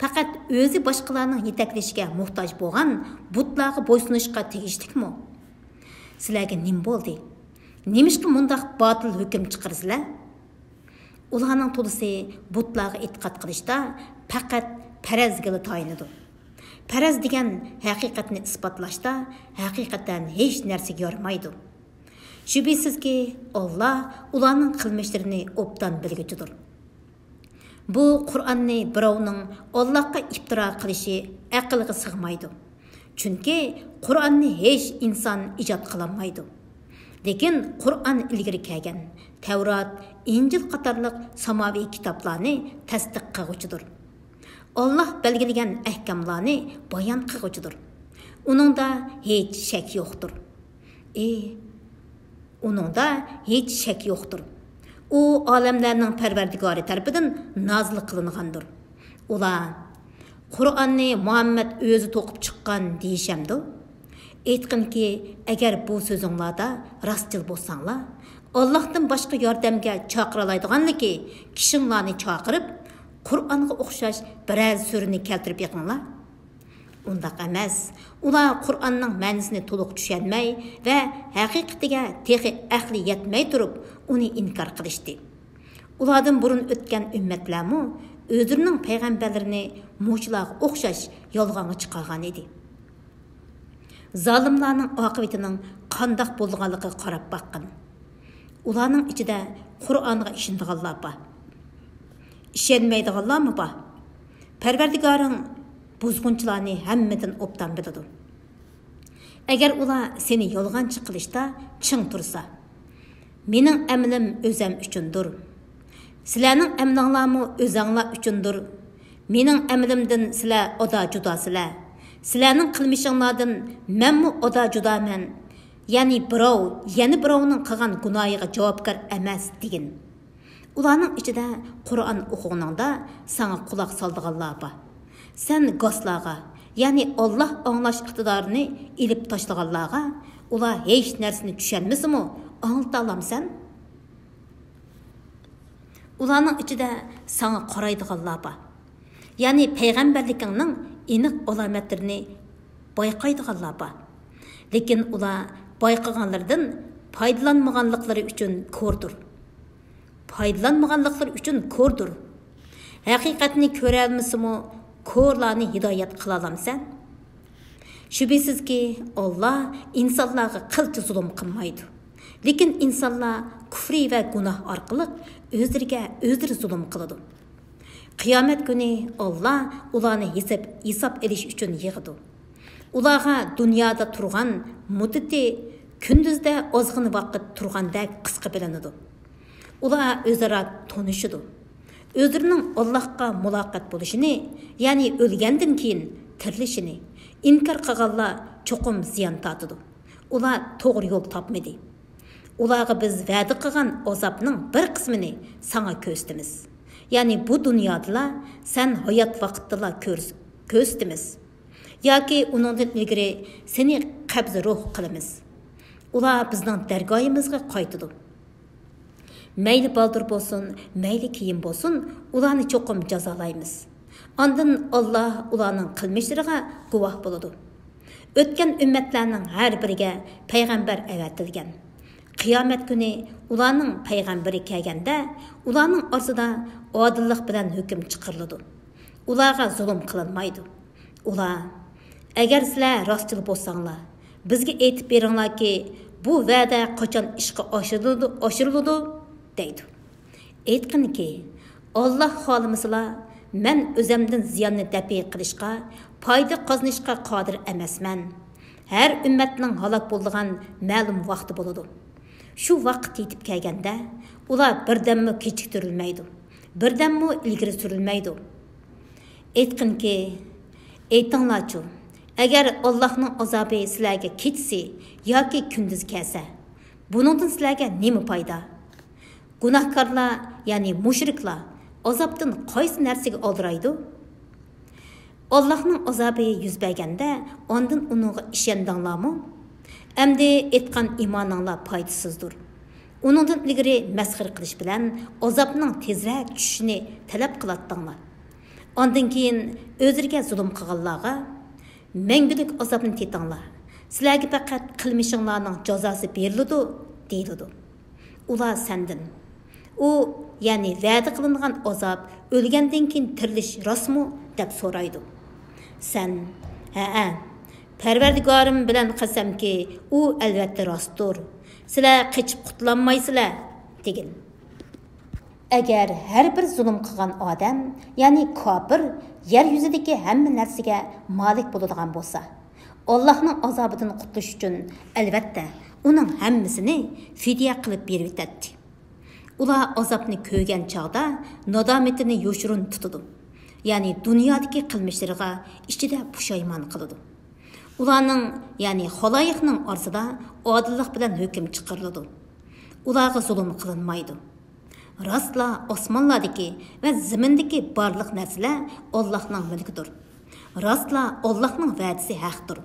پەقەت ئۆزى باشقىلارنىڭ يېتەكلىشىگە موھتاج بولغان بۇتلارغا بويسۇنۇشقا تېگىشلىكمۇ؟ سىلەرگە نېمە بولدى؟ نېمىشقا مۇنداق باتىل ھۆكۈم چىقىرىسىلەر؟ ئۇلارنىڭ تولىسى بۇتلارغا ئېتىقاد قىلىشتا پەقەت پەرەزگىلا تايىنىدۇ. پەرەز دېگەن ھەقىقەتنى ئىسپاتلاشتا ھەقىقەتەن ھېچ نەرسىگە يارىمايدۇ. شۈبھىسىزكى، ئاللا ئۇلارنىڭ قىلمىشلىرىنى ئوبدان بىلگۈچىدۇر. بۇ قۇرئاننى بىراۋنىڭ ئاللاغا ئىپتىرا قىلىشى ئەقىلگە سىغمايدۇ. چۈنكى قۇرئاننى ھېچ ئىنسان ئىجاد قىلالمايدۇ. لېكىن قۇرئان ئىلگىرى كەلگەن تەۋرات، ئىنجىل قاتارلىق ساماۋىي كىتابلارنى تەستىق قىلغۇچىدۇر. ئاللا بەلگىلىگەن ئەھكاملارنى بايان قىلغۇچىدۇر. ئۇنىڭدا ھېچ شەك يوقتۇر. ئى، ئۇنىڭدا ھېچ شەك يوقتۇر. ئۇ ئالەملەرنىڭ پەرۋەردىگارى تەرىپىدىن نازىل قىلىنغاندۇر. ئۇلار، «قۇرئاننى مۇھەممەد ئۆزى توقۇپ چىققان» دېيىشەمدۇ؟ ئېيتقىنكى، ئەگەر بۇ سۆزۈڭلاردا راستچىل بولساڭلار، ئاللاھتىن باشقا ياردەمگە چاقىرالايدىغانلىكى كىشىڭلارنى چاقىرىپ، قۇرئانغا ئوخشاش بىرەر سۈرىنى كەلتۈرۈپ بېقىڭلار. ئۇنداق ئەمەس. ئۇلار قۇرئاننىڭ مەنىسىنى تولۇق چۈشەنمەي ۋە ھەقىقىتىگە تېخى ئەقلى يەتمەي تۇرۇپ، ئۇنى ئىنكار قىلىشتى. ئۇلاردىن بۇرۇن ئۆتكەن ئۈممەتلەرمۇ ئۆزلىرىنىڭ پەيغەمبەرلىرىنى مۇشۇلارغا ئوخشاش يالغانغا چىقارغان ئىدى. زالىملارنىڭ ئاقىۋىتىنىڭ قانداق بولىدىغانلىقىغا قاراپ باققىن. ئۇلارنىڭ ئىچىدە قۇرئانغا ئىشىنىدىغانلار بار. ئىشەنمەيدىغانلارمۇ بار. پەرۋەردىگارىڭ بۇزغۇنچىلارنى ھەممىدىن ئوبدان بىلىدۇ. ئەگەر ئۇلار سېنى يالغانچى قىلىشتا چىڭ تۇرسا، مېنىڭ ئەمىلىم ئۆزەم ئۈچۈندۇر. سىلەرنىڭ ئەمىلىڭلارمۇ ئۆزەڭلار ئۈچۈندۇر. مېنىڭ ئەمىلىمدىن سىلەر ئادا جۇداسىلەر. سىلەرنىڭ قىلمىشىڭلاردىن مەنمۇ ئادا جۇدامەن. يەنى بىراۋ يەنە بىراۋنىڭ قىلغان گۇناھىغا جاۋابكار ئەمەس، دېگىن. ئۇلارنىڭ ئىچىدە قۇرئان ئوقۇغىنىڭدا ساڭا قۇلاق سالىدىغانلار بار. سەن گاسلارغا، يەنى ئاللا ئاڭلاش ئىقتىدارىنى ئېلىپ تاشلىغانلارغا، ئۇلار ھېچ نەرسىنى چۈشەنمىسىمۇ، ئاڭلىتالامسەن؟ ئۇلارنىڭ ئىچىدە ساڭا قارايدىغانلار بار. يەنى پەيغەمبەرلىكىڭنىڭ ئېنىق ئالامەتلىرىنى بايقايدىغانلار بار. لېكىن ئۇلار بايقىغانلىرىدىن پايدىلانمىغانلىقلىرى ئۈچۈن كوردۇر. پايدىلانمىغانلىقلىرى ئۈچۈن كوردۇر. ھەقىقەتنى كۆرەلمىسىمۇ، كورلارنى ھىدايەت قىلالامسەن؟ شۈبھىسىزكى، ئاللا ئىنسانلارغا قىلچە زۇلۇم قىلمايدۇ. لېكىن ئىنسانلار كۇفرى ۋە گۇناھ ئارقىلىق ئۆزلىرىگە ئۆزلىرى زۇلۇم قىلىدۇ. قىيامەت كۈنى ئاللا ئۇلارنى ھېساب، ھېساب ئېلىش ئۈچۈن يىغىدۇ. ئۇلارغا دۇنيادا تۇرغان مۇددىتى كۈندۈزدە ئازغىنە ۋاقىت تۇرغاندەك قىسقا بىلىنىدۇ. ئۇلار ئۆزئارا تونۇشىدۇ. ئۆزلىرىنىڭ ئاللاھقا مۇلاقات بولۇشىنى، يەنى ئۆلگەندىن كېيىن تىرىلىشىنى ئىنكار قىلغانلار چوقۇم زىيان تارتىدۇ. ئۇلار توغرا يول تاپمىدى. ئۇلارغا بىز ۋەدە قىلغان ئازابنىڭ بىر قىسمىنى ساڭا كۆرسىتىمىز. يەنى بۇ دۇنيادىلا، سەن ھايات ۋاقىتتىلا كۆرس-، كۆرسىتىمىز. ياكى ئۇنىڭدىن ئىلگىرى سېنى قەبزى روھ قىلىمىز. ئۇلار بىزنىڭ دەرگاھىمىزغا قايتىدۇ. مەيلى بالدۇر بولسۇن، مەيلى كېيىن بولسۇن، ئۇلارنى چوقۇم جازالايمىز. ئاندىن ئاللا ئۇلارنىڭ قىلمىشلىرىغا گۇۋاھ بولىدۇ. ئۆتكەن ئۈممەتلەرنىڭ ھەر بىرىگە پەيغەمبەر ئەۋەتىلگەن. قىيامەت كۈنى ئۇلارنىڭ پەيغەمبىرى كەلگەندە، ئۇلارنىڭ ئارىسىدا ئادىللىق بىلەن ھۆكۈم چىقىرىلىدۇ. ئۇلارغا زۇلۇم قىلىنمايدۇ. ئۇلار، «ئەگەر سىلەر راستچىل بولساڭلار، بىزگە ئېيتىپ بېرىڭلاركى، بۇ ۋەدە قاچان ئىشقا ئاشۇرۇلىدۇ؟» ئاشۇرۇلىدۇ، دەيدۇ. ئېيتقىنكى، ئاللا خالىمىسىلا، مەن ئۆزەمدىن زىياننى دەپئى قىلىشقا، پايدا قازىنىشقا قادىر ئەمەسمەن. ھەر ئۈممەتنىڭ ھالاك بولىدىغان مەلۇم ۋاقتى بولىدۇ. شۇ ۋاقىت يېتىپ كەلگەندە، ئۇلار بىردەممۇ كېچىكتۈرۈلمەيدۇ، بىردەممۇ ئىلگىرى سۈرۈلمەيدۇ. ئېيتقىنكى، ئېيتىڭلارچۇ، ئەگەر ئاللاھنىڭ ئازابى سىلەرگە كېچىسى ياكى كۈندۈز كەلسە، بۇنىڭدىن سىلەرگە نېمە پايدا؟ گۇناھكارلار، يەنى مۇشرىكلار ئازابتىن قايسى نەرسىگە ئالدىرايدۇ؟ ئاللاھنىڭ ئازابى يۈز بەرگەندە، ئاندىن ئۇنىڭغا ئىشەندىڭلارمۇ؟ ئەمدى ئېيتقان ئىمانىڭلار پايدىسىزدۇر. ئۇنىڭدىن ئىلگىرى مەسخىرە قىلىش بىلەن ئازابنىڭ تېزرەك چۈشۈشىنى تەلەپ قىلاتتىڭلار. ئاندىن كېيىن ئۆزلىرىگە زۇلۇم قىلغانلارغا، «مەڭگۈلۈك ئازابنى تېتىڭلار. سىلەرگە پەقەت قىلمىشىڭلارنىڭ جازاسى بېرىلىدۇ» دېيىلىدۇ. ئۇلار سەندىن، «ئۇ، يەنى ۋەدە قىلىنغان ئازاب، ئۆلگەندىن كېيىن تىرىلىش راستمۇ؟» دەپ سورايدۇ. سەن، ھەئە، پەرۋەردىگارىم بىلەن قەسەمكى، ئۇ ئەلۋەتتە راستتۇر. سىلەر قېچىپ قۇتۇلالمايسىلەر، دېگىن. ئەگەر ھەر بىر زۇلۇم قىلغان ئادەم، يەنى كاپىر، يەر يۈزىدىكى ھەممە نەرسىگە مالىك بولىدىغان بولسا، ئاللاھنىڭ ئازابىدىن قۇتۇلۇش ئۈچۈن، ئەلۋەتتە، ئۇنىڭ ھەممىسىنى فىدىيە قىلىپ بېرىۋېتەتتى. ئۇلار ئازابنى كۆرگەن چاغدا نادامىتىنى يوشۇرۇن تۇتىدۇ، يەنى دۇنيادىكى قىلمىشلىرىغا ئىچىدە پۇشايمان قىلىدۇ. ئۇلارنىڭ، يەنى خالايىقنىڭ ئارىسىدا ئادىللىق بىلەن ھۆكۈم چىقىرىلىدۇ. ئۇلارغا زۇلۇم قىلىنمايدۇ. راستلا ئاسمانلاردىكى ۋە زېمىندىكى بارلىق نەرسىلەر ئاللاھنىڭ مۈلكىدۇر. راستلا ئاللاھنىڭ ۋەدىسى ھەقتۇر.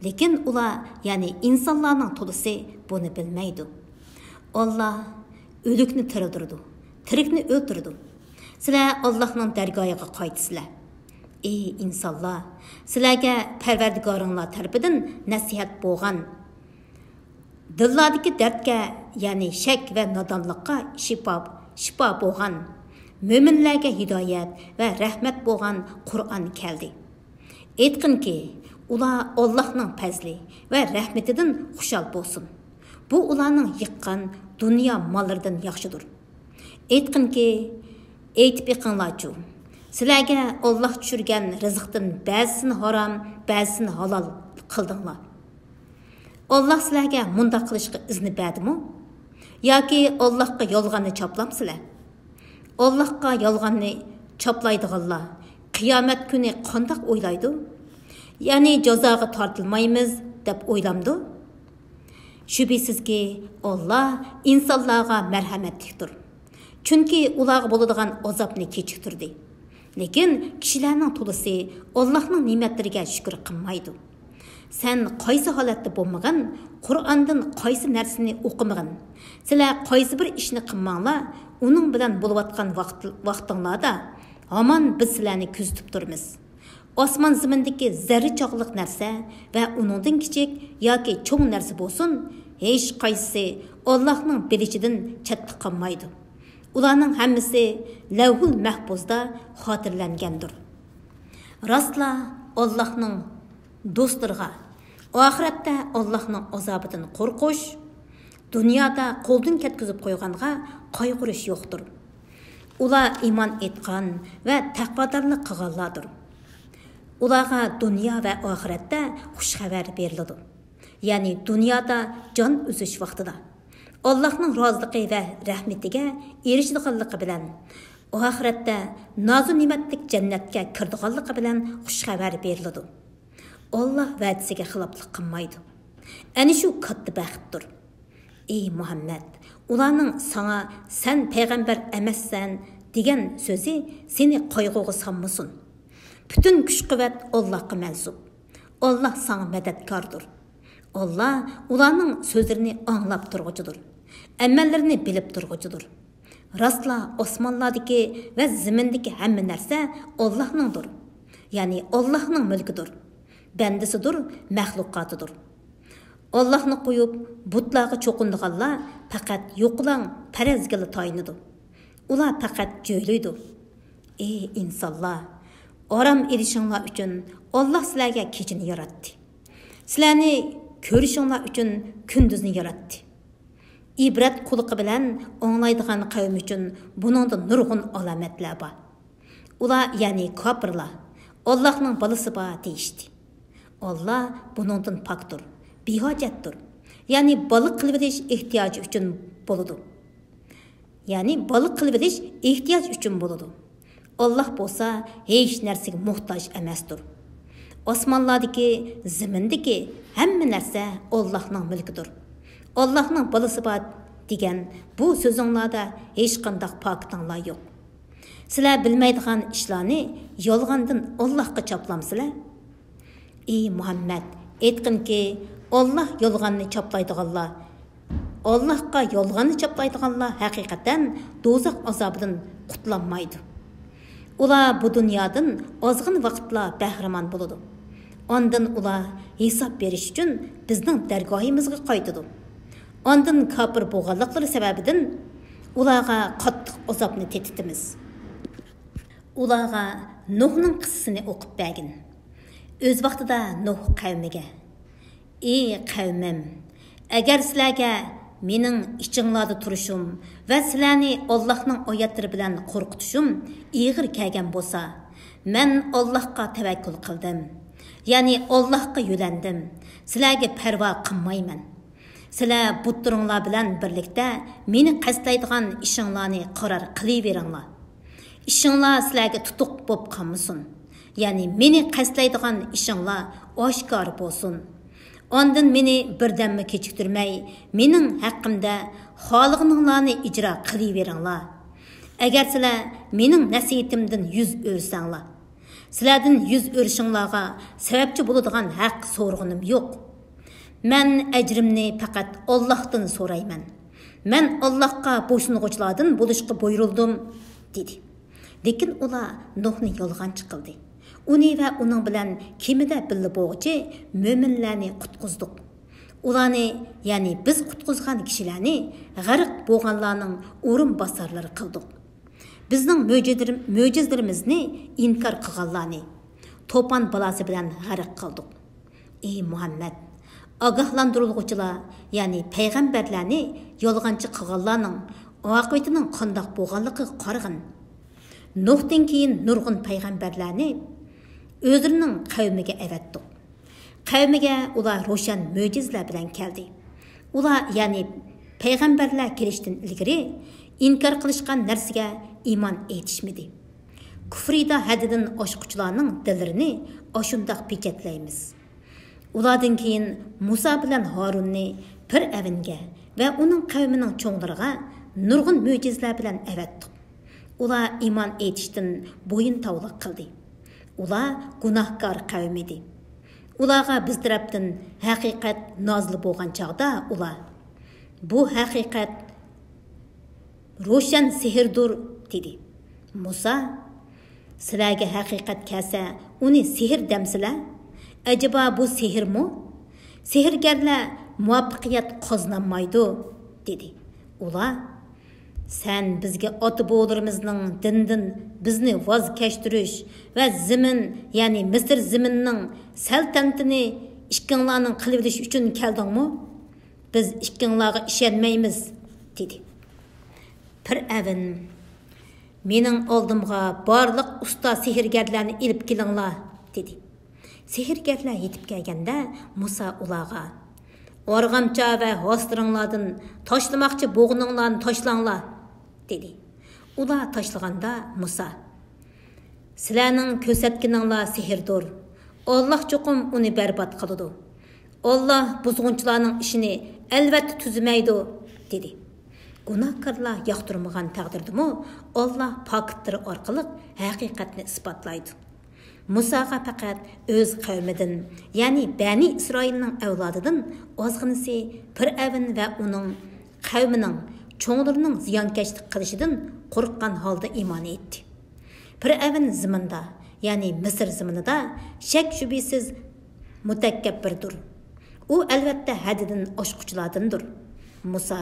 لېكىن ئۇلار، يەنى ئىنسانلارنىڭ تولىسى بۇنى بىلمەيدۇ. ئاللاھ ئۆلۈكنى تىرىلدۈرىدۇ، تىرىكنى ئۆلتۈرىدۇ. سىلەر ئاللاھنىڭ دەرگاھىغا قايتىسىلەر. ئى ئىنسانلار، سىلەرگە پەرۋەردىگارىڭلار تەرىپىدىن نەسىھەت بولغان، دىللاردىكى دەردكە، يەنى شەك ۋە نادانلىققا شىپا، شىپا بولغان، مۆمىنلەرگە ھىدايەت ۋە رەھمەت بولغان قۇرئان كەلدى. ئېيتقىنكى، ئۇلار ئاللاھنىڭ پەزلى ۋە رەھمىتىدىن خۇشال بولسۇن. بۇ ئۇلارنىڭ يىغقان دۇنيا ماللىرىدىن ياخشىدۇر. ئېيتقىنكى، ئېيتىپ بېقىڭلارچۇ، سىلەرگە ئاللاھ چۈشۈرگەن رىزىقتىن بەزىسىنى ھارام، بەزىسىنى ھالال قىلدىڭلار. ئاللاھ سىلەرگە مۇنداق قىلىشقا ئىزنى بەردىمۇ؟ ياكى ئاللاھقا يالغاننى چاپلامسىلەر؟ ئاللاھقا يالغاننى چاپلايدىغانلار قىيامەت كۈنى قانداق ئويلايدۇ؟ يەنى جازاغا تارتىلمايمىز دەپ ئويلامدۇ؟ شۈبھىسىزكى، ئاللاھ ئىنسانلارغا مەرھەمەتلىكتۇر. چۈنكى ئۇلارغا بولىدىغان ئازابنى كېچىكتۈردى. لېكىن كىشىلەرنىڭ تولىسى ئاللاھنىڭ نېمەتلىرىگە شۈكۈر قىلمايدۇ. سەن قايسى ھالەتتە بولمىغىن، قۇرئاندىن قايسى نەرسىنى ئوقۇمىغىن، سىلەر قايسى بىر ئىشنى قىلماڭلار، ئۇنىڭ بىلەن بولۇۋاتقان ۋاقىت، ۋاقتىڭلاردا ھامان بىز سىلەرنى كۆزىتىپ تۇرىمىز. ئاسمان زېمىندىكى زەررە چاغلىق نەرسە ۋە ئۇنىڭدىن كىچىك ياكى چوڭ نەرسە بولسۇن، ھېچقايسىسى ئاللاھنىڭ بىلىشىدىن چەتتە قالمايدۇ. ئۇلارنىڭ ھەممىسى لەۋھۇل مەھپۇزدا خاتىرىلەنگەندۇر. راستلا ئاللاھنىڭ دوستلىرىغا ئاخىرەتتە ئاللاھنىڭ ئازابىدىن قورقۇش، دۇنيادا قولدىن كەتكۈزۈپ قويغانغا قايغۇرۇش يوقتۇر. ئۇلار ئىمان ئېيتقان ۋە تەقۋادارلىق قىلغانلاردۇر. ئۇلارغا دۇنيا ۋە ئاخىرەتتە خۇش خەۋەر بېرىلىدۇ. يەنى دۇنيادا جان ئۈزۈش ۋاقتىدا ئاللاھنىڭ رازىلىقى ۋە رەھمىتىگە ئېرىشىدىغانلىقى بىلەن، ئاخىرەتتە نازۇ نېمەتلىك جەننەتكە كىرىدىغانلىقى بىلەن خۇش خەۋەر بېرىلىدۇ. ئاللاھ ۋەدىسىگە خىلاپلىق قىلمايدۇ. ئەنە شۇ كاتتا بەختتۇر. ئى مۇھەممەد، ئۇلارنىڭ ساڭا «سەن پەيغەمبەر ئەمەسسەن» دېگەن سۆزى سېنى قايغۇغا سالمىسۇن. پۈتۈن كۈچ-قۇۋۋەت ئاللاھقا مەنسۇپ. ئاللاھ ساڭا مەدەتكاردۇر. ئاللاھ ئۇلارنىڭ سۆزلىرىنى ئاڭلاپ تۇرغۇچىدۇر، ئەمەللىرىنى بىلىپ تۇرغۇچىدۇر. راستلا ئاسمانلاردىكى ۋە زېمىندىكى ھەممە نەرسە ئاللاھنىڭدۇر، يەنى ئاللاھنىڭ مۈلكىدۇر، بەندىسىدۇر، مەخلۇقاتىدۇر. ئاللاھنى قويۇپ بۇتلارغا چوقۇنىدىغانلار پەقەت يوقىلاڭ پەرەزگىلا تايىنىدۇ. ئۇلار پەقەت جۆيلۈيدۇ. ئى ئىنسانلار! ئارام ئېلىشىڭلار ئۈچۈن ئاللاھ سىلەرگە كېچىنى ياراتتى. سىلەرنى كۆرۈشۈڭلار ئۈچۈن كۈندۈزنى ياراتتى. ئىبرەت قۇلىقى بىلەن ئاڭلايدىغان قەۋم ئۈچۈن بۇنىڭدا نۇرغۇن ئالامەتلەر بار. ئۇلار، يەنى كاپىرلار، ئاللاھنىڭ بالىسى بار دېيىشتى. ئاللاھ بۇنىڭدىن پاكتۇر، بىھاجەتتۇر. يەنى بالا قىلىۋېلىش ئېھتىياجى ئۈچۈن بولىدۇ. يەنى بالا قىلىۋېلىش ئېھتىياج ئۈچۈن بولىدۇ. ئاللاھ بولسا ھېچ نەرسىگە موھتاج ئەمەستۇر. ئاسمانلاردىكى، زېمىندىكى ھەممە نەرسە ئاللاھنىڭ مۈلكىدۇر. ئاللاھنىڭ بالىسى بار دېگەن بۇ سۆزۈڭلاردا ھېچقانداق پاكىتىڭلار يوق. سىلەر بىلمەيدىغان ئىشلارنى يالغاندىن ئاللاھقا چاپلامسىلەر؟ ئى مۇھەممەد، ئېيتقىنكى، ئاللاھ يالغاننى چاپلايدىغانلار، ئاللاھقا يالغاننى چاپلايدىغانلار ھەقىقەتەن دوزاخ ئازابىدىن قۇتۇلالمايدۇ. ئۇلار بۇ دۇنيادىن ئازغىنە ۋاقىتلا بەھرىمەن بولىدۇ. ئاندىن ئۇلار ھېساب بېرىش ئۈچۈن بىزنىڭ دەرگاھىمىزغا قايتىدۇ. ئاندىن كاپىر بولغانلىقلىرى سەۋەبىدىن ئۇلارغا قاتتىق ئازابنى تېتىتىمىز. ئۇلارغا نۇھنىڭ قىسسىسىنى ئوقۇپ بەرگىن. ئۆز ۋاقتىدا نۇھ قەۋمىگە: ئى قەۋمىم، ئەگەر سىلەرگە مېنىڭ ئىچىڭلاردا تۇرۇشۇم ۋە سىلەرنى ئاللاھنىڭ ئايەتلىرى بىلەن قورقۇتۇشۇم ئېغىر كەلگەن بولسا، مەن ئاللاھقا تەۋەككۈل قىلدىم، يەنى ئاللاھقا يۆلەندىم، سىلەرگە پەرۋا قىلمايمەن. سىلەر بۇتلىرىڭلار بىلەن بىرلىكتە مېنى قەستلەيدىغان ئىشىڭلارنى قارار قىلىۋېرىڭلار. ئىشىڭلار سىلەرگە تۇتۇق بولۇپ قالمىسۇن. يەنى مېنى قەستلەيدىغان ئىشىڭلار ئاشكارا بولسۇن. ئاندىن مېنى بىردەممۇ كېچىكتۈرمەي، مېنىڭ ھەققىمدە خالىغىنىڭلارنى ئىجرا قىلىۋېرىڭلار. ئەگەر سىلەر مېنىڭ نەسىھىتىمدىن يۈز ئۆرۈسەڭلار، سىلەردىن يۈز ئۆرۈشۈڭلارغا سەۋەبچى بولىدىغان ھەق سورىغىنىم يوق. مەن ئەجرىمنى پەقەت ئاللاھتىن سورايمەن. مەن ئاللاھقا بويسۇنغۇچىلاردىن بولۇشقا بۇيرۇلدۇم، دېدى. لېكىن ئۇلار نۇھنى يالغانچى قىلدى. ئۇنى ۋە ئۇنىڭ بىلەن كېمىدە بىللە بولغۇچى مۆمىنلەرنى قۇتقۇزدۇق. ئۇلارنى، يەنى بىز قۇتقۇزغان كىشىلەرنى غەرق بولغانلارنىڭ ئورۇنباسارلىرى قىلدۇق. بىزنىڭ مۆجىزىلىرىم-، مۆجىزىلىرىمىزنى ئىنكار قىلغانلارنى توپان بالاسى بىلەن غەرق قىلدۇق. ئى مۇھەممەد، ئاگاھلاندۇرۇلغۇچىلار، يەنى پەيغەمبەرلەرنى يالغانچى قىلغانلارنىڭ ئاقىۋىتىنىڭ قانداق بولغانلىقىغا قارىغىن. نۇھتىن كېيىن نۇرغۇن پەيغەمبەرلەرنى ئۆزلىرىنىڭ قەۋمىگە ئەۋەتتۇق. قەۋمىگە ئۇلار روشەن مۆجىزىلەر بىلەن كەلدى. ئۇلار، يەنى پەيغەمبەرلەر كېلىشتىن ئىلگىرى ئىنكار قىلىشقان نەرسىگە ئىمان ئېيتىشمىدى. كۇفرىدا ھەددىدىن ئاشقۇچىلارنىڭ دىللىرىنى ئاشۇنداق پېچەتلەيمىز. ئۇلاردىن كېيىن مۇسا بىلەن ھارۇننى پىرئەۋنگە ۋە ئۇنىڭ قەۋمىنىڭ چوڭلىرىغا نۇرغۇن مۆجىزىلەر بىلەن ئەۋەتتۇق. ئۇلار ئىمان ئېيتىشتىن بويۇن تاۋلىق قىلدى. ئۇلار گۇناھكار قەۋم ئىدى. ئۇلارغا بىز تەرەپتىن ھەقىقەت نازىل بولغان چاغدا ئۇلار، بۇ ھەقىقەت روشەن سېھىردۇر، دېدى. مۇسا، سىلەرگە ھەقىقەت كەلسە، ئۇنى سېھىر دەمسىلەر؟ ئەجەبا بۇ سېھىرمۇ؟ سېھىرگەرلەر مۇۋەپپەقىيەت قازىنالمايدۇ، دېدى. ئۇلار، سەن بىزگە ئاتا-بوۋىلىرىمىزنىڭ دىنىدىن بىزنى ۋاز كەچتۈرۈش ۋە زېمىن، يەنى مىسىر زېمىنىنىڭ سەلتەنىتىنى ئىككىڭلارنىڭ قىلىۋېلىش ئۈچۈن كەلدىڭمۇ؟ بىز ئىككىڭلارغا ئىشەنمەيمىز، دېدى. پىرئەۋن، مېنىڭ ئالدىمغا بارلىق ئۇستا سېھىرگەرلەرنى ئېلىپ كېلىڭلار، دېدى. سېھىرگەرلەر يېتىپ كەلگەندە، مۇسا ئۇلارغا، ئارغامچا ۋە ھاسىلىرىڭلاردىن تاشلىماقچى بولغىنىڭلارنى تاشلاڭلار، دېدى. ئۇلار تاشلىغاندا مۇسا، سىلەرنىڭ كۆرسەتكىنىڭلار سېھىردۇر. ئاللاھ چوقۇم ئۇنى بەربات قىلىدۇ. ئاللاھ بۇزغۇنچىلارنىڭ ئىشىنى ئەلۋەتتە تۈزىمەيدۇ، دېدى. گۇناھكارلار ياقتۇرمىغان تەقدىردىمۇ، ئاللاھ پاكىتلىرى ئارقىلىق ھەقىقەتنى ئىسپاتلايدۇ. مۇساغا پەقەت ئۆز قەۋمىدىن، يەنى بەنى ئىسرائىلنىڭ ئەۋلادىدىن ئازغىنىسى پىرئەۋن ۋە ئۇنىڭ قەۋمىنىڭ چوڭلىرىنىڭ زىيانكەشلىك قىلىشىدىن قورققان ھالدا ئىمان ئېيتتى. پىرئەۋن زېمىندا، يەنى مىسىر زېمىنىدا شەك-شۈبھىسىز مۇتەكەببىردۇر. ئۇ ئەلۋەتتە ھەددىدىن ئاشقۇچىلاردىندۇر. مۇسا،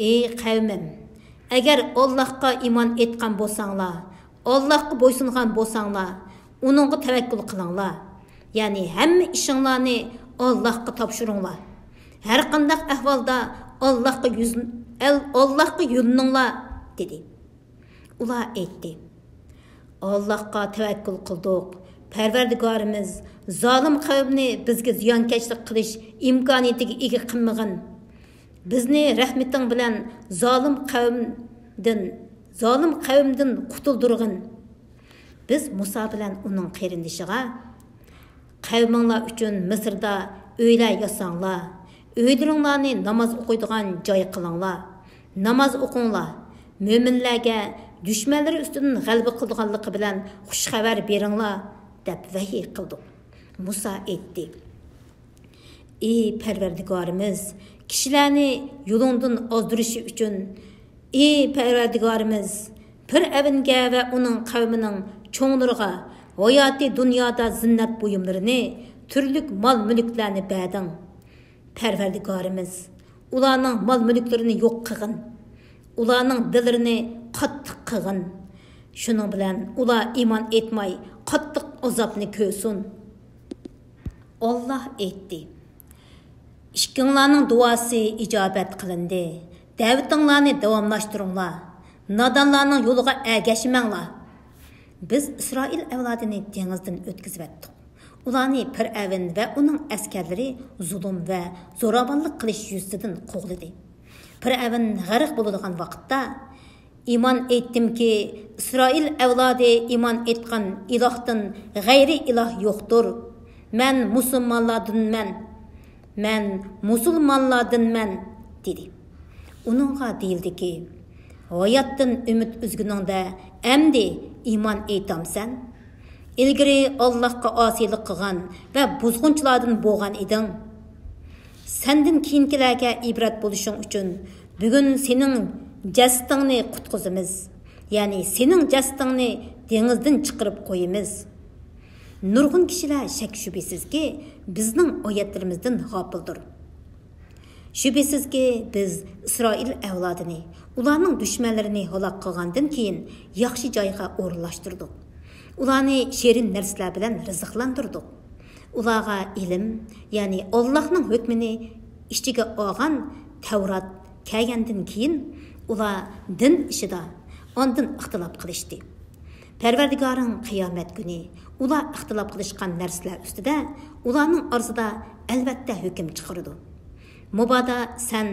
ئى قەۋمىم، ئەگەر ئاللاھقا ئىمان ئېيتقان بولساڭلار، ئاللاھقا بويسۇنغان بولساڭلار، ئۇنىڭغا تەۋەككۈل قىلىڭلار. يەنى ھەممە ئىشىڭلارنى ئاللاھقا تاپشۇرۇڭلار. ھەرقانداق ئەھۋالدا ئاللاھقا يۈز-، ئەل-، ئاللاھقا يۈزلىنىڭلار، دېدى. ئۇلار ئېيتتى، ئاللاھقا تەۋەككۈل قىلدۇق. پەرۋەردىگارىمىز زالىم قەۋمنى بىزگە زىيانكەشلىك قىلىش ئىمكانىيىتىگە ئىگە قىلمىغىن. بىزنى رەھمىتىڭ بىلەن زالىم قەۋمدىن، زالىم قەۋمدىن قۇتۇلدۇرغىن. بىز مۇسا بىلەن ئۇنىڭ قېرىندىشىغا، قەۋمىڭلار ئۈچۈن مىسىردا ئۆيلەر ياساڭلار، ئۆيلىرىڭلارنى ناماز ئوقۇيدىغان جاي قىلىڭلار، ناماز ئوقۇڭلار، مۆمىنلەرگە دۈشمەنلىرى ئۈستىدىن غەلىبە قىلىدىغانلىقى بىلەن خۇش خەۋەر بېرىڭلار، دەپ ۋەھىي قىلدۇق. مۇسا ئېيتتى، ئى پەرۋەردىگارىمىز، كىشىلەرنى يولۇڭدىن ئازدۇرۇشى ئۈچۈن، ئى پەرۋەردىگارىمىز، پىرئەۋنگە ۋە ئۇنىڭ قەۋمىنىڭ چوڭلىرىغا ھاياتىي دۇنيادا زىننەت بۇيۇملىرىنى، تۈرلۈك مال-مۈلۈكلەرنى بەردىڭ. پەرۋەردىگارىمىز، ئۇلارنىڭ مال-مۈلۈكلىرىنى يوق قىلغىن. ئۇلارنىڭ دىللىرىنى قاتتىق قىلغىن. شۇنىڭ بىلەن ئۇلار ئىمان ئېيتماي، قاتتىق ئازابنى كۆرسۇن. ئاللاھ ئېيتتى: ئىككىڭلارنىڭ دۇئاسى ئىجابەت قىلىندى. دەۋىتىڭلارنى داۋاملاشتۇرۇڭلار. نادانلارنىڭ يولىغا ئەگەشمەڭلار. بىز ئىسرائىل ئەۋلادىنى دېڭىزدىن ئۆتكۈزۈۋەتتۇق. ئۇلارنى پىرئەۋن ۋە ئۇنىڭ ئەسكەرلىرى زۇلۇم ۋە زوراۋانلىق قىلىش يۈزىسىدىن قوغلىدى. پىرئەۋن غەرق بولىدىغان ۋاقىتتا، ئىمان ئېيتتىمكى، ئىسرائىل ئەۋلادى ئىمان ئېيتقان ئىلاھتىن غەيرىي ئىلاھ يوقتۇر. مەن مۇسۇلمانلاردىنمەن. مەن مۇسۇلمانلاردىنمەن، دېدى. ئۇنىڭغا دېيىلدىكى، ھاياتتىن ئۈمىد ئۈزگىنىڭدە ئەمدى ئىمان ئېيتامسەن؟ ئىلگىرى ئاللاھقا ئاسىيلىق قىلغان ۋە بۇزغۇنچىلاردىن بولغان ئىدىڭ. سەندىن كېيىنكىلەرگە ئىبرەت بولۇشۇڭ ئۈچۈن بۈگۈن سېنىڭ جەسىتىڭنى قۇتقۇزىمىز. يەنى سېنىڭ جەسىتىڭنى دېڭىزدىن چىقىرىپ قويىمىز. نۇرغۇن كىشىلەر شەك-شۈبھىسىزكى، بىزنىڭ ئايەتلىرىمىزدىن غاپىلدۇر. شۈبھىسىزكى، بىز ئىسرائىل ئەۋلادىنى، ئۇلارنىڭ دۈشمەنلىرىنى ھالاك قىلغاندىن كېيىن، ياخشى جايغا ئورۇنلاشتۇردۇق. ئۇلارنى شېرىن نەرسىلەر بىلەن رىزىقلاندۇردۇق. ئۇلارغا ئىلىم، يەنى ئاللاھنىڭ ھۆكمىنى ئىچىگە ئالغان تەۋرات كەلگەندىن كېيىن، ئۇلار دىن ئىشىدا ئاندىن ئىختىلاپ قىلىشتى. پەرۋەردىگارىڭ قىيامەت كۈنى ئۇلار ئىختىلاپ قىلىشقان نەرسىلەر ئۈستىدە ئۇلارنىڭ ئارىسىدا ئەلۋەتتە ھۆكۈم چىقىرىدۇ. مۇبادا سەن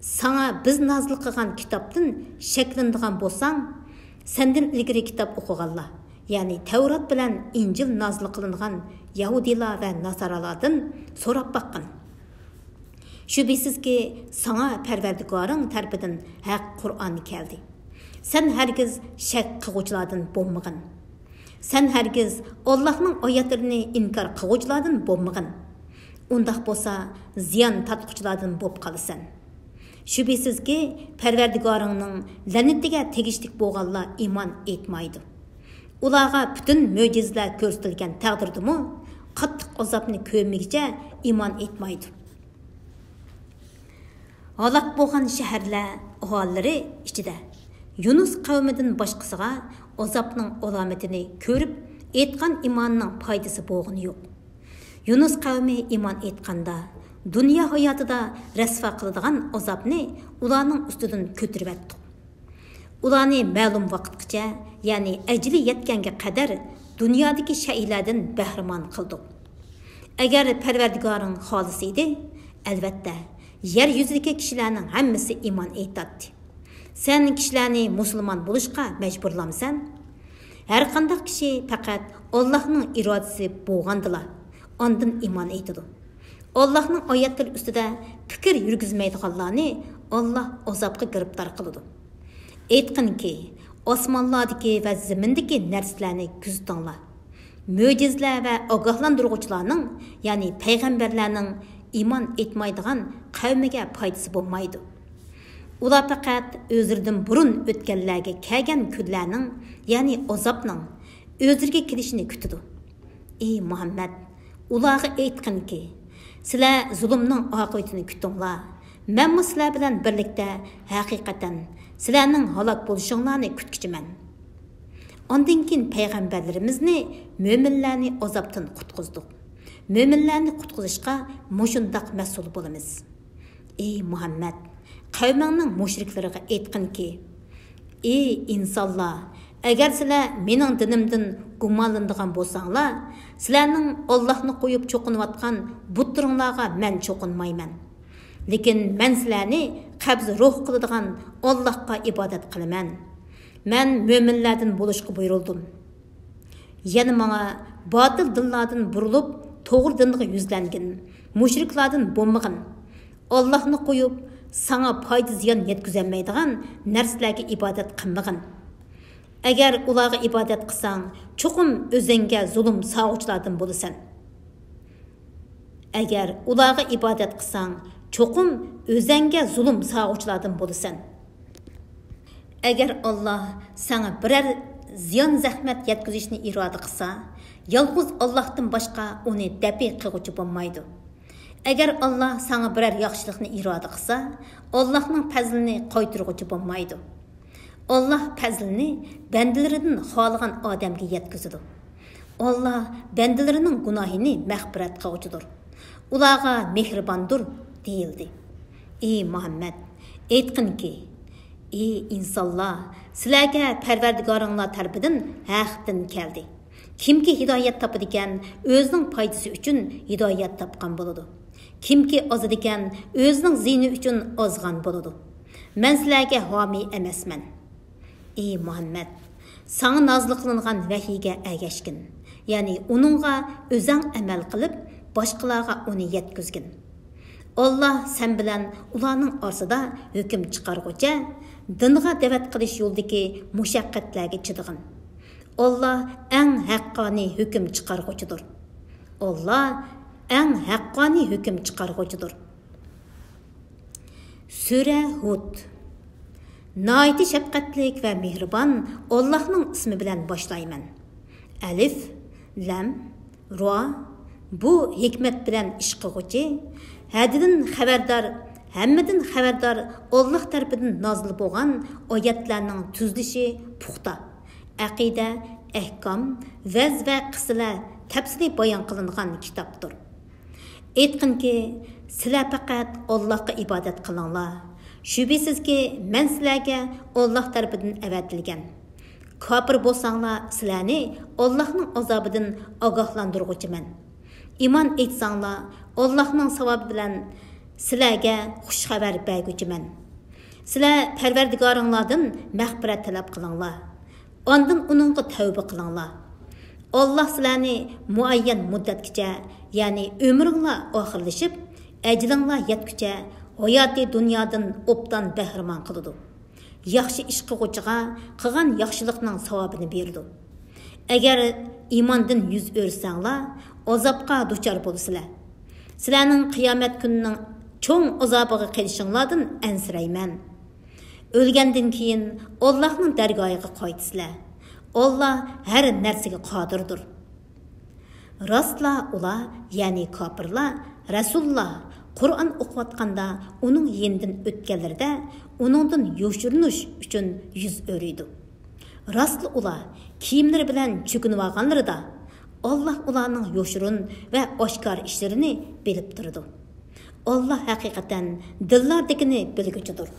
ساڭا بىز نازىل قىلغان كىتابتىن شەكلىنىدىغان بولساڭ، سەندىن ئىلگىرى كىتاب ئوقۇغانلار، يەنى تەۋرات بىلەن ئىنجىل نازىل قىلىنغان يەھۇدىيلار ۋە ناسارالاردىن سوراپ باققىن. شۈبھىسىزكى، ساڭا پەرۋەردىگارىڭ تەرىپىدىن ھەق قۇرئان كەلدى. سەن ھەرگىز شەك قىلغۇچىلاردىن بولمىغىن. سەن ھەرگىز ئاللاھنىڭ ئايەتلىرىنى ئىنكار قىلغۇچىلاردىن بولمىغىن. ئۇنداق بولسا، زىيان تارتقۇچىلاردىن بولۇپ قالىسەن. شۈبھىسىزكى، پەرۋەردىگارىڭنىڭ لەنىتىگە تېگىشلىك بولغانلار ئىمان ئېيتمايدۇ. ئۇلارغا پۈتۈن مۆجىزىلەر كۆرسىتىلگەن تەقدىردىمۇ، قاتتىق ئازابنى كۆرمىگۈچە ئىمان ئېيتمايدۇ. ھالاك بولغان شەھەرلەر ئاھالىلىرى ئىچىدە يۇنۇس قەۋمىدىن باشقىسىغا ئازابنىڭ ئالامىتىنى كۆرۈپ، ئېيتقان ئىماننىڭ پايدىسى بولغىنى يوق. يۇنۇس قەۋمى ئىمان ئېيتقاندا، دۇنيا ھاياتىدا رەسۋا قىلىدىغان ئازابنى ئۇلارنىڭ ئۈستىدىن كۆتۈرۈۋەتتۇق. ئۇلارنى مەلۇم ۋاقىتقىچە، يەنى ئەجىلى يەتكەنگە قەدەر دۇنيادىكى شەيئىلەردىن بەھرىمەن قىلدۇق. ئەگەر پەرۋەردىگارىڭ خالىسا ئىدى، ئەلۋەتتە، يەر يۈزىدىكى كىشىلەرنىڭ ھەممىسى ئىمان ئېيتاتتى. سەن كىشىلەرنى مۇسۇلمان بولۇشقا مەجبۇرلامسەن؟ ھەرقانداق كىشى پەقەت ئاللاھنىڭ ئىرادىسى بولغاندىلا، ئاندىن ئىمان ئېيتىدۇ. ئاللاھنىڭ ئايەتلىرى ئۈستىدە پىكىر يۈرگۈزمەيدىغانلارنى ئاللاھ ئازابقا گىرىپتار قىلىدۇ. ئېيتقىنكى، ئاسمانلاردىكى ۋە زېمىندىكى نەرسىلەرنى كۆزىتىڭلار. مۆجىزىلەر ۋە ئاگاھلاندۇرغۇچىلارنىڭ، يەنى پەيغەمبەرلەرنىڭ ئىمان ئېيتمايدىغان قەۋمىگە پايدىسى بولمايدۇ. ئۇلار پەقەت ئۆزلىرىدىن بۇرۇن ئۆتكەنلەرگە كەلگەن كۈنلەرنىڭ، يەنى ئازابنىڭ ئۆزلىرىگە كېلىشىنى كۈتىدۇ. ئى مۇھەممەد، ئۇلارغا ئېيتقىنكى، سىلەر زۇلۇمنىڭ ئاقىۋىتىنى كۈتۈڭلار. مەنمۇ سىلەر بىلەن بىرلىكتە ھەقىقەتەن سىلەرنىڭ ھالاك بولۇشۇڭلارنى كۈتكۈچىمەن. ئاندىن كېيىن پەيغەمبەرلىرىمىزنى، مۆمىنلەرنى ئازابتىن قۇتقۇزدۇق. مۆمىنلەرنى قۇتقۇزۇشقا مۇشۇنداق مەسئۇل بولىمىز. ئى مۇھەممەد، قەۋمىڭنىڭ مۇشرىكلىرىغا ئېيتقىنكى، ئى ئىنسانلار، ئەگەر سىلەر مېنىڭ دىنىمدىن گۇمانلىنىدىغان بولساڭلار، سىلەرنىڭ ئاللاھنى قويۇپ چوقۇنۇۋاتقان بۇتلىرىڭلارغا مەن چوقۇنمايمەن. لېكىن مەن سىلەرنى قەبزى روھ قىلىدىغان ئاللاھقا ئىبادەت قىلىمەن. مەن مۆمىنلەردىن بولۇشقا بۇيرۇلدۇم. يەنە ماڭا باتىل دىنلاردىن بۇرۇلۇپ، توغرا دىنغا يۈزلەنگىن، مۇشرىكلاردىن بولمىغىن. ئاللاھنى قويۇپ، ساڭا پايدا-زىيان يەتكۈزەلمەيدىغان نەرسىلەرگە ئىبادەت قىلمىغىن. ئەگەر ئۇلارغا ئىبادەت قىلساڭ، چوقۇم ئۆزۈڭگە زۇلۇم سالغۇچىلاردىن بولىسەن. ئەگەر ئۇلارغا ئىبادەت قىلساڭ، چوقۇم ئۆزەڭگە زۇلۇم سالغۇچىلاردىن بولىسەن. ئەگەر ئاللاھ ساڭا بىرەر زىيان-زەخمەت يەتكۈزۈشنى ئىرادە قىلسا، يالغۇز ئاللاھتىن باشقا ئۇنى دەپئى قىلغۇچى بولمايدۇ. ئەگەر ئاللاھ ساڭا بىرەر ياخشىلىقنى ئىرادە قىلسا، ئاللاھنىڭ پەزلىنى قايتۇرغۇچى بولمايدۇ. ئاللاھ پەزلىنى بەندىلىرىدىن خالىغان ئادەمگە يەتكۈزىدۇ. ئاللا بەندىلىرىنىڭ گۇناھىنى مەغپىرەت قىلغۇچىدۇر. ئۇلارغا مېھرىباندۇر، دېيىلدى. ئى مۇھەممەد، ئېيتقىنكى، ئى ئىنسانلار، سىلەرگە پەرۋەردىگارىڭلار تەرىپىدىن ھەق دىن كەلدى. كىمكى ھىدايەت تاپىدىكەن، ئۆزىنىڭ پايدىسى ئۈچۈن ھىدايەت تاپقان بولىدۇ. كىمكى ئازىدىكەن، ئۆزىنىڭ زىيىنى ئۈچۈن ئازغان بولىدۇ. مەن سىلەرگە ھامىي ئەمەسمەن. ئى مۇھەممەد، ساڭا نازىل قىلىنغان ۋەھىيگە ئەگەشكىن، يەنى ئۇنىڭغا ئۆزەڭ ئەمەل قىلىپ، باشقىلارغا ئۇنى يەتكۈزگىن. ئاللا سەن بىلەن ئۇلارنىڭ ئارىسىدا ھۆكۈم چىقارغۇچە، دىنغا دەۋەت قىلىش يولىدىكى مۇشەققەتلەرگە چىدىغىن. ئاللا ئەڭ ھەققانىي ھۆكۈم چىقارغۇچىدۇر. ئاللا ئەڭ ھەققانىي ھۆكۈم چىقارغۇچىدۇر. سۈرە ھۇد. ناھايىتى شەپقەتلىك ۋە مېھرىبان ئاللاھنىڭ ئىسمى بىلەن باشلايمەن. ئەلىف، لام، را. بۇ ھېكمەت بىلەن ئىش قىلغۇچى، ھەددىدىن خەۋەردار، ھەممىدىن خەۋەردار، ئاللاھ تەرىپىدىن نازىل بولغان ئايەتلەرنىڭ تۈزۈلۈشى پۇختا، ئەقىدە، ئەھكام، ۋەز ۋە قىسسىلەر تەپسىلىي بايان قىلىنغان كىتابتۇر. ئېيتقىنكى، سىلەر پەقەت ئاللاھقا ئىبادەت قىلىڭلار. شۈبھىسىزكى، مەن سىلەرگە ئاللاھ تەرىپىدىن ئەۋەتىلگەن. كاپىر بولساڭلار، سىلەرنى ئاللاھنىڭ ئازابىدىن ئاگاھلاندۇرغۇچىمەن. ئىمان ئېيتساڭلار، ئاللاھنىڭ ساۋابى بىلەن سىلەرگە خۇش خەۋەر بەرگۈچىمەن. سىلەر پەرۋەردىگارىڭلاردىن مەغپىرەت تەلەپ قىلىڭلار. ئاندىن ئۇنىڭغا تەۋبە قىلىڭلار. ئاللاھ سىلەرنى مۇئەييەن مۇددەتكىچە، يەنى ئۆمرۈڭلار ئاخىرلىشىپ، ئەجىلىڭلار يەتكۈچە ھاياتىي دۇنيادىن ئوبدان بەھرىمەن قىلىدۇ. ياخشى ئىش قىلغۇچىغا قىلغان ياخشىلىقنىڭ ساۋابىنى بېرىدۇ. ئەگەر ئىماندىن يۈز ئۆرۈسەڭلار، ئازابقا دۇچار بولىسىلەر. سىلەرنىڭ قىيامەت كۈنىنىڭ چوڭ ئازابىغا قېلىشىڭلاردىن ئەنسىرەيمەن. ئۆلگەندىن كېيىن ئاللاھنىڭ دەرگاھىغا قايتىسىلەر. ئاللاھ ھەر نەرسىگە قادىردۇر. راستلا ئۇلار، يەنى كاپىرلار، رەسۇللار قۇرئان ئوقۇۋاتقاندا ئۇنىڭ يېنىدىن ئۆتكەنلىرىدە ئۇنىڭدىن يوشۇرۇنۇش ئۈچۈن يۈز ئۆرۈيدۇ. راستلا ئۇلار كىيىملىرى بىلەن چۆكۈنۈۋالغانلىرىدا، ئاللاھ ئۇلارنىڭ يوشۇرۇن ۋە ئاشكارا ئىشلىرىنى بىلىپ تۇرىدۇ. ئاللاھ ھەقىقەتەن دىللاردىكىنى بىلگۈچىدۇر.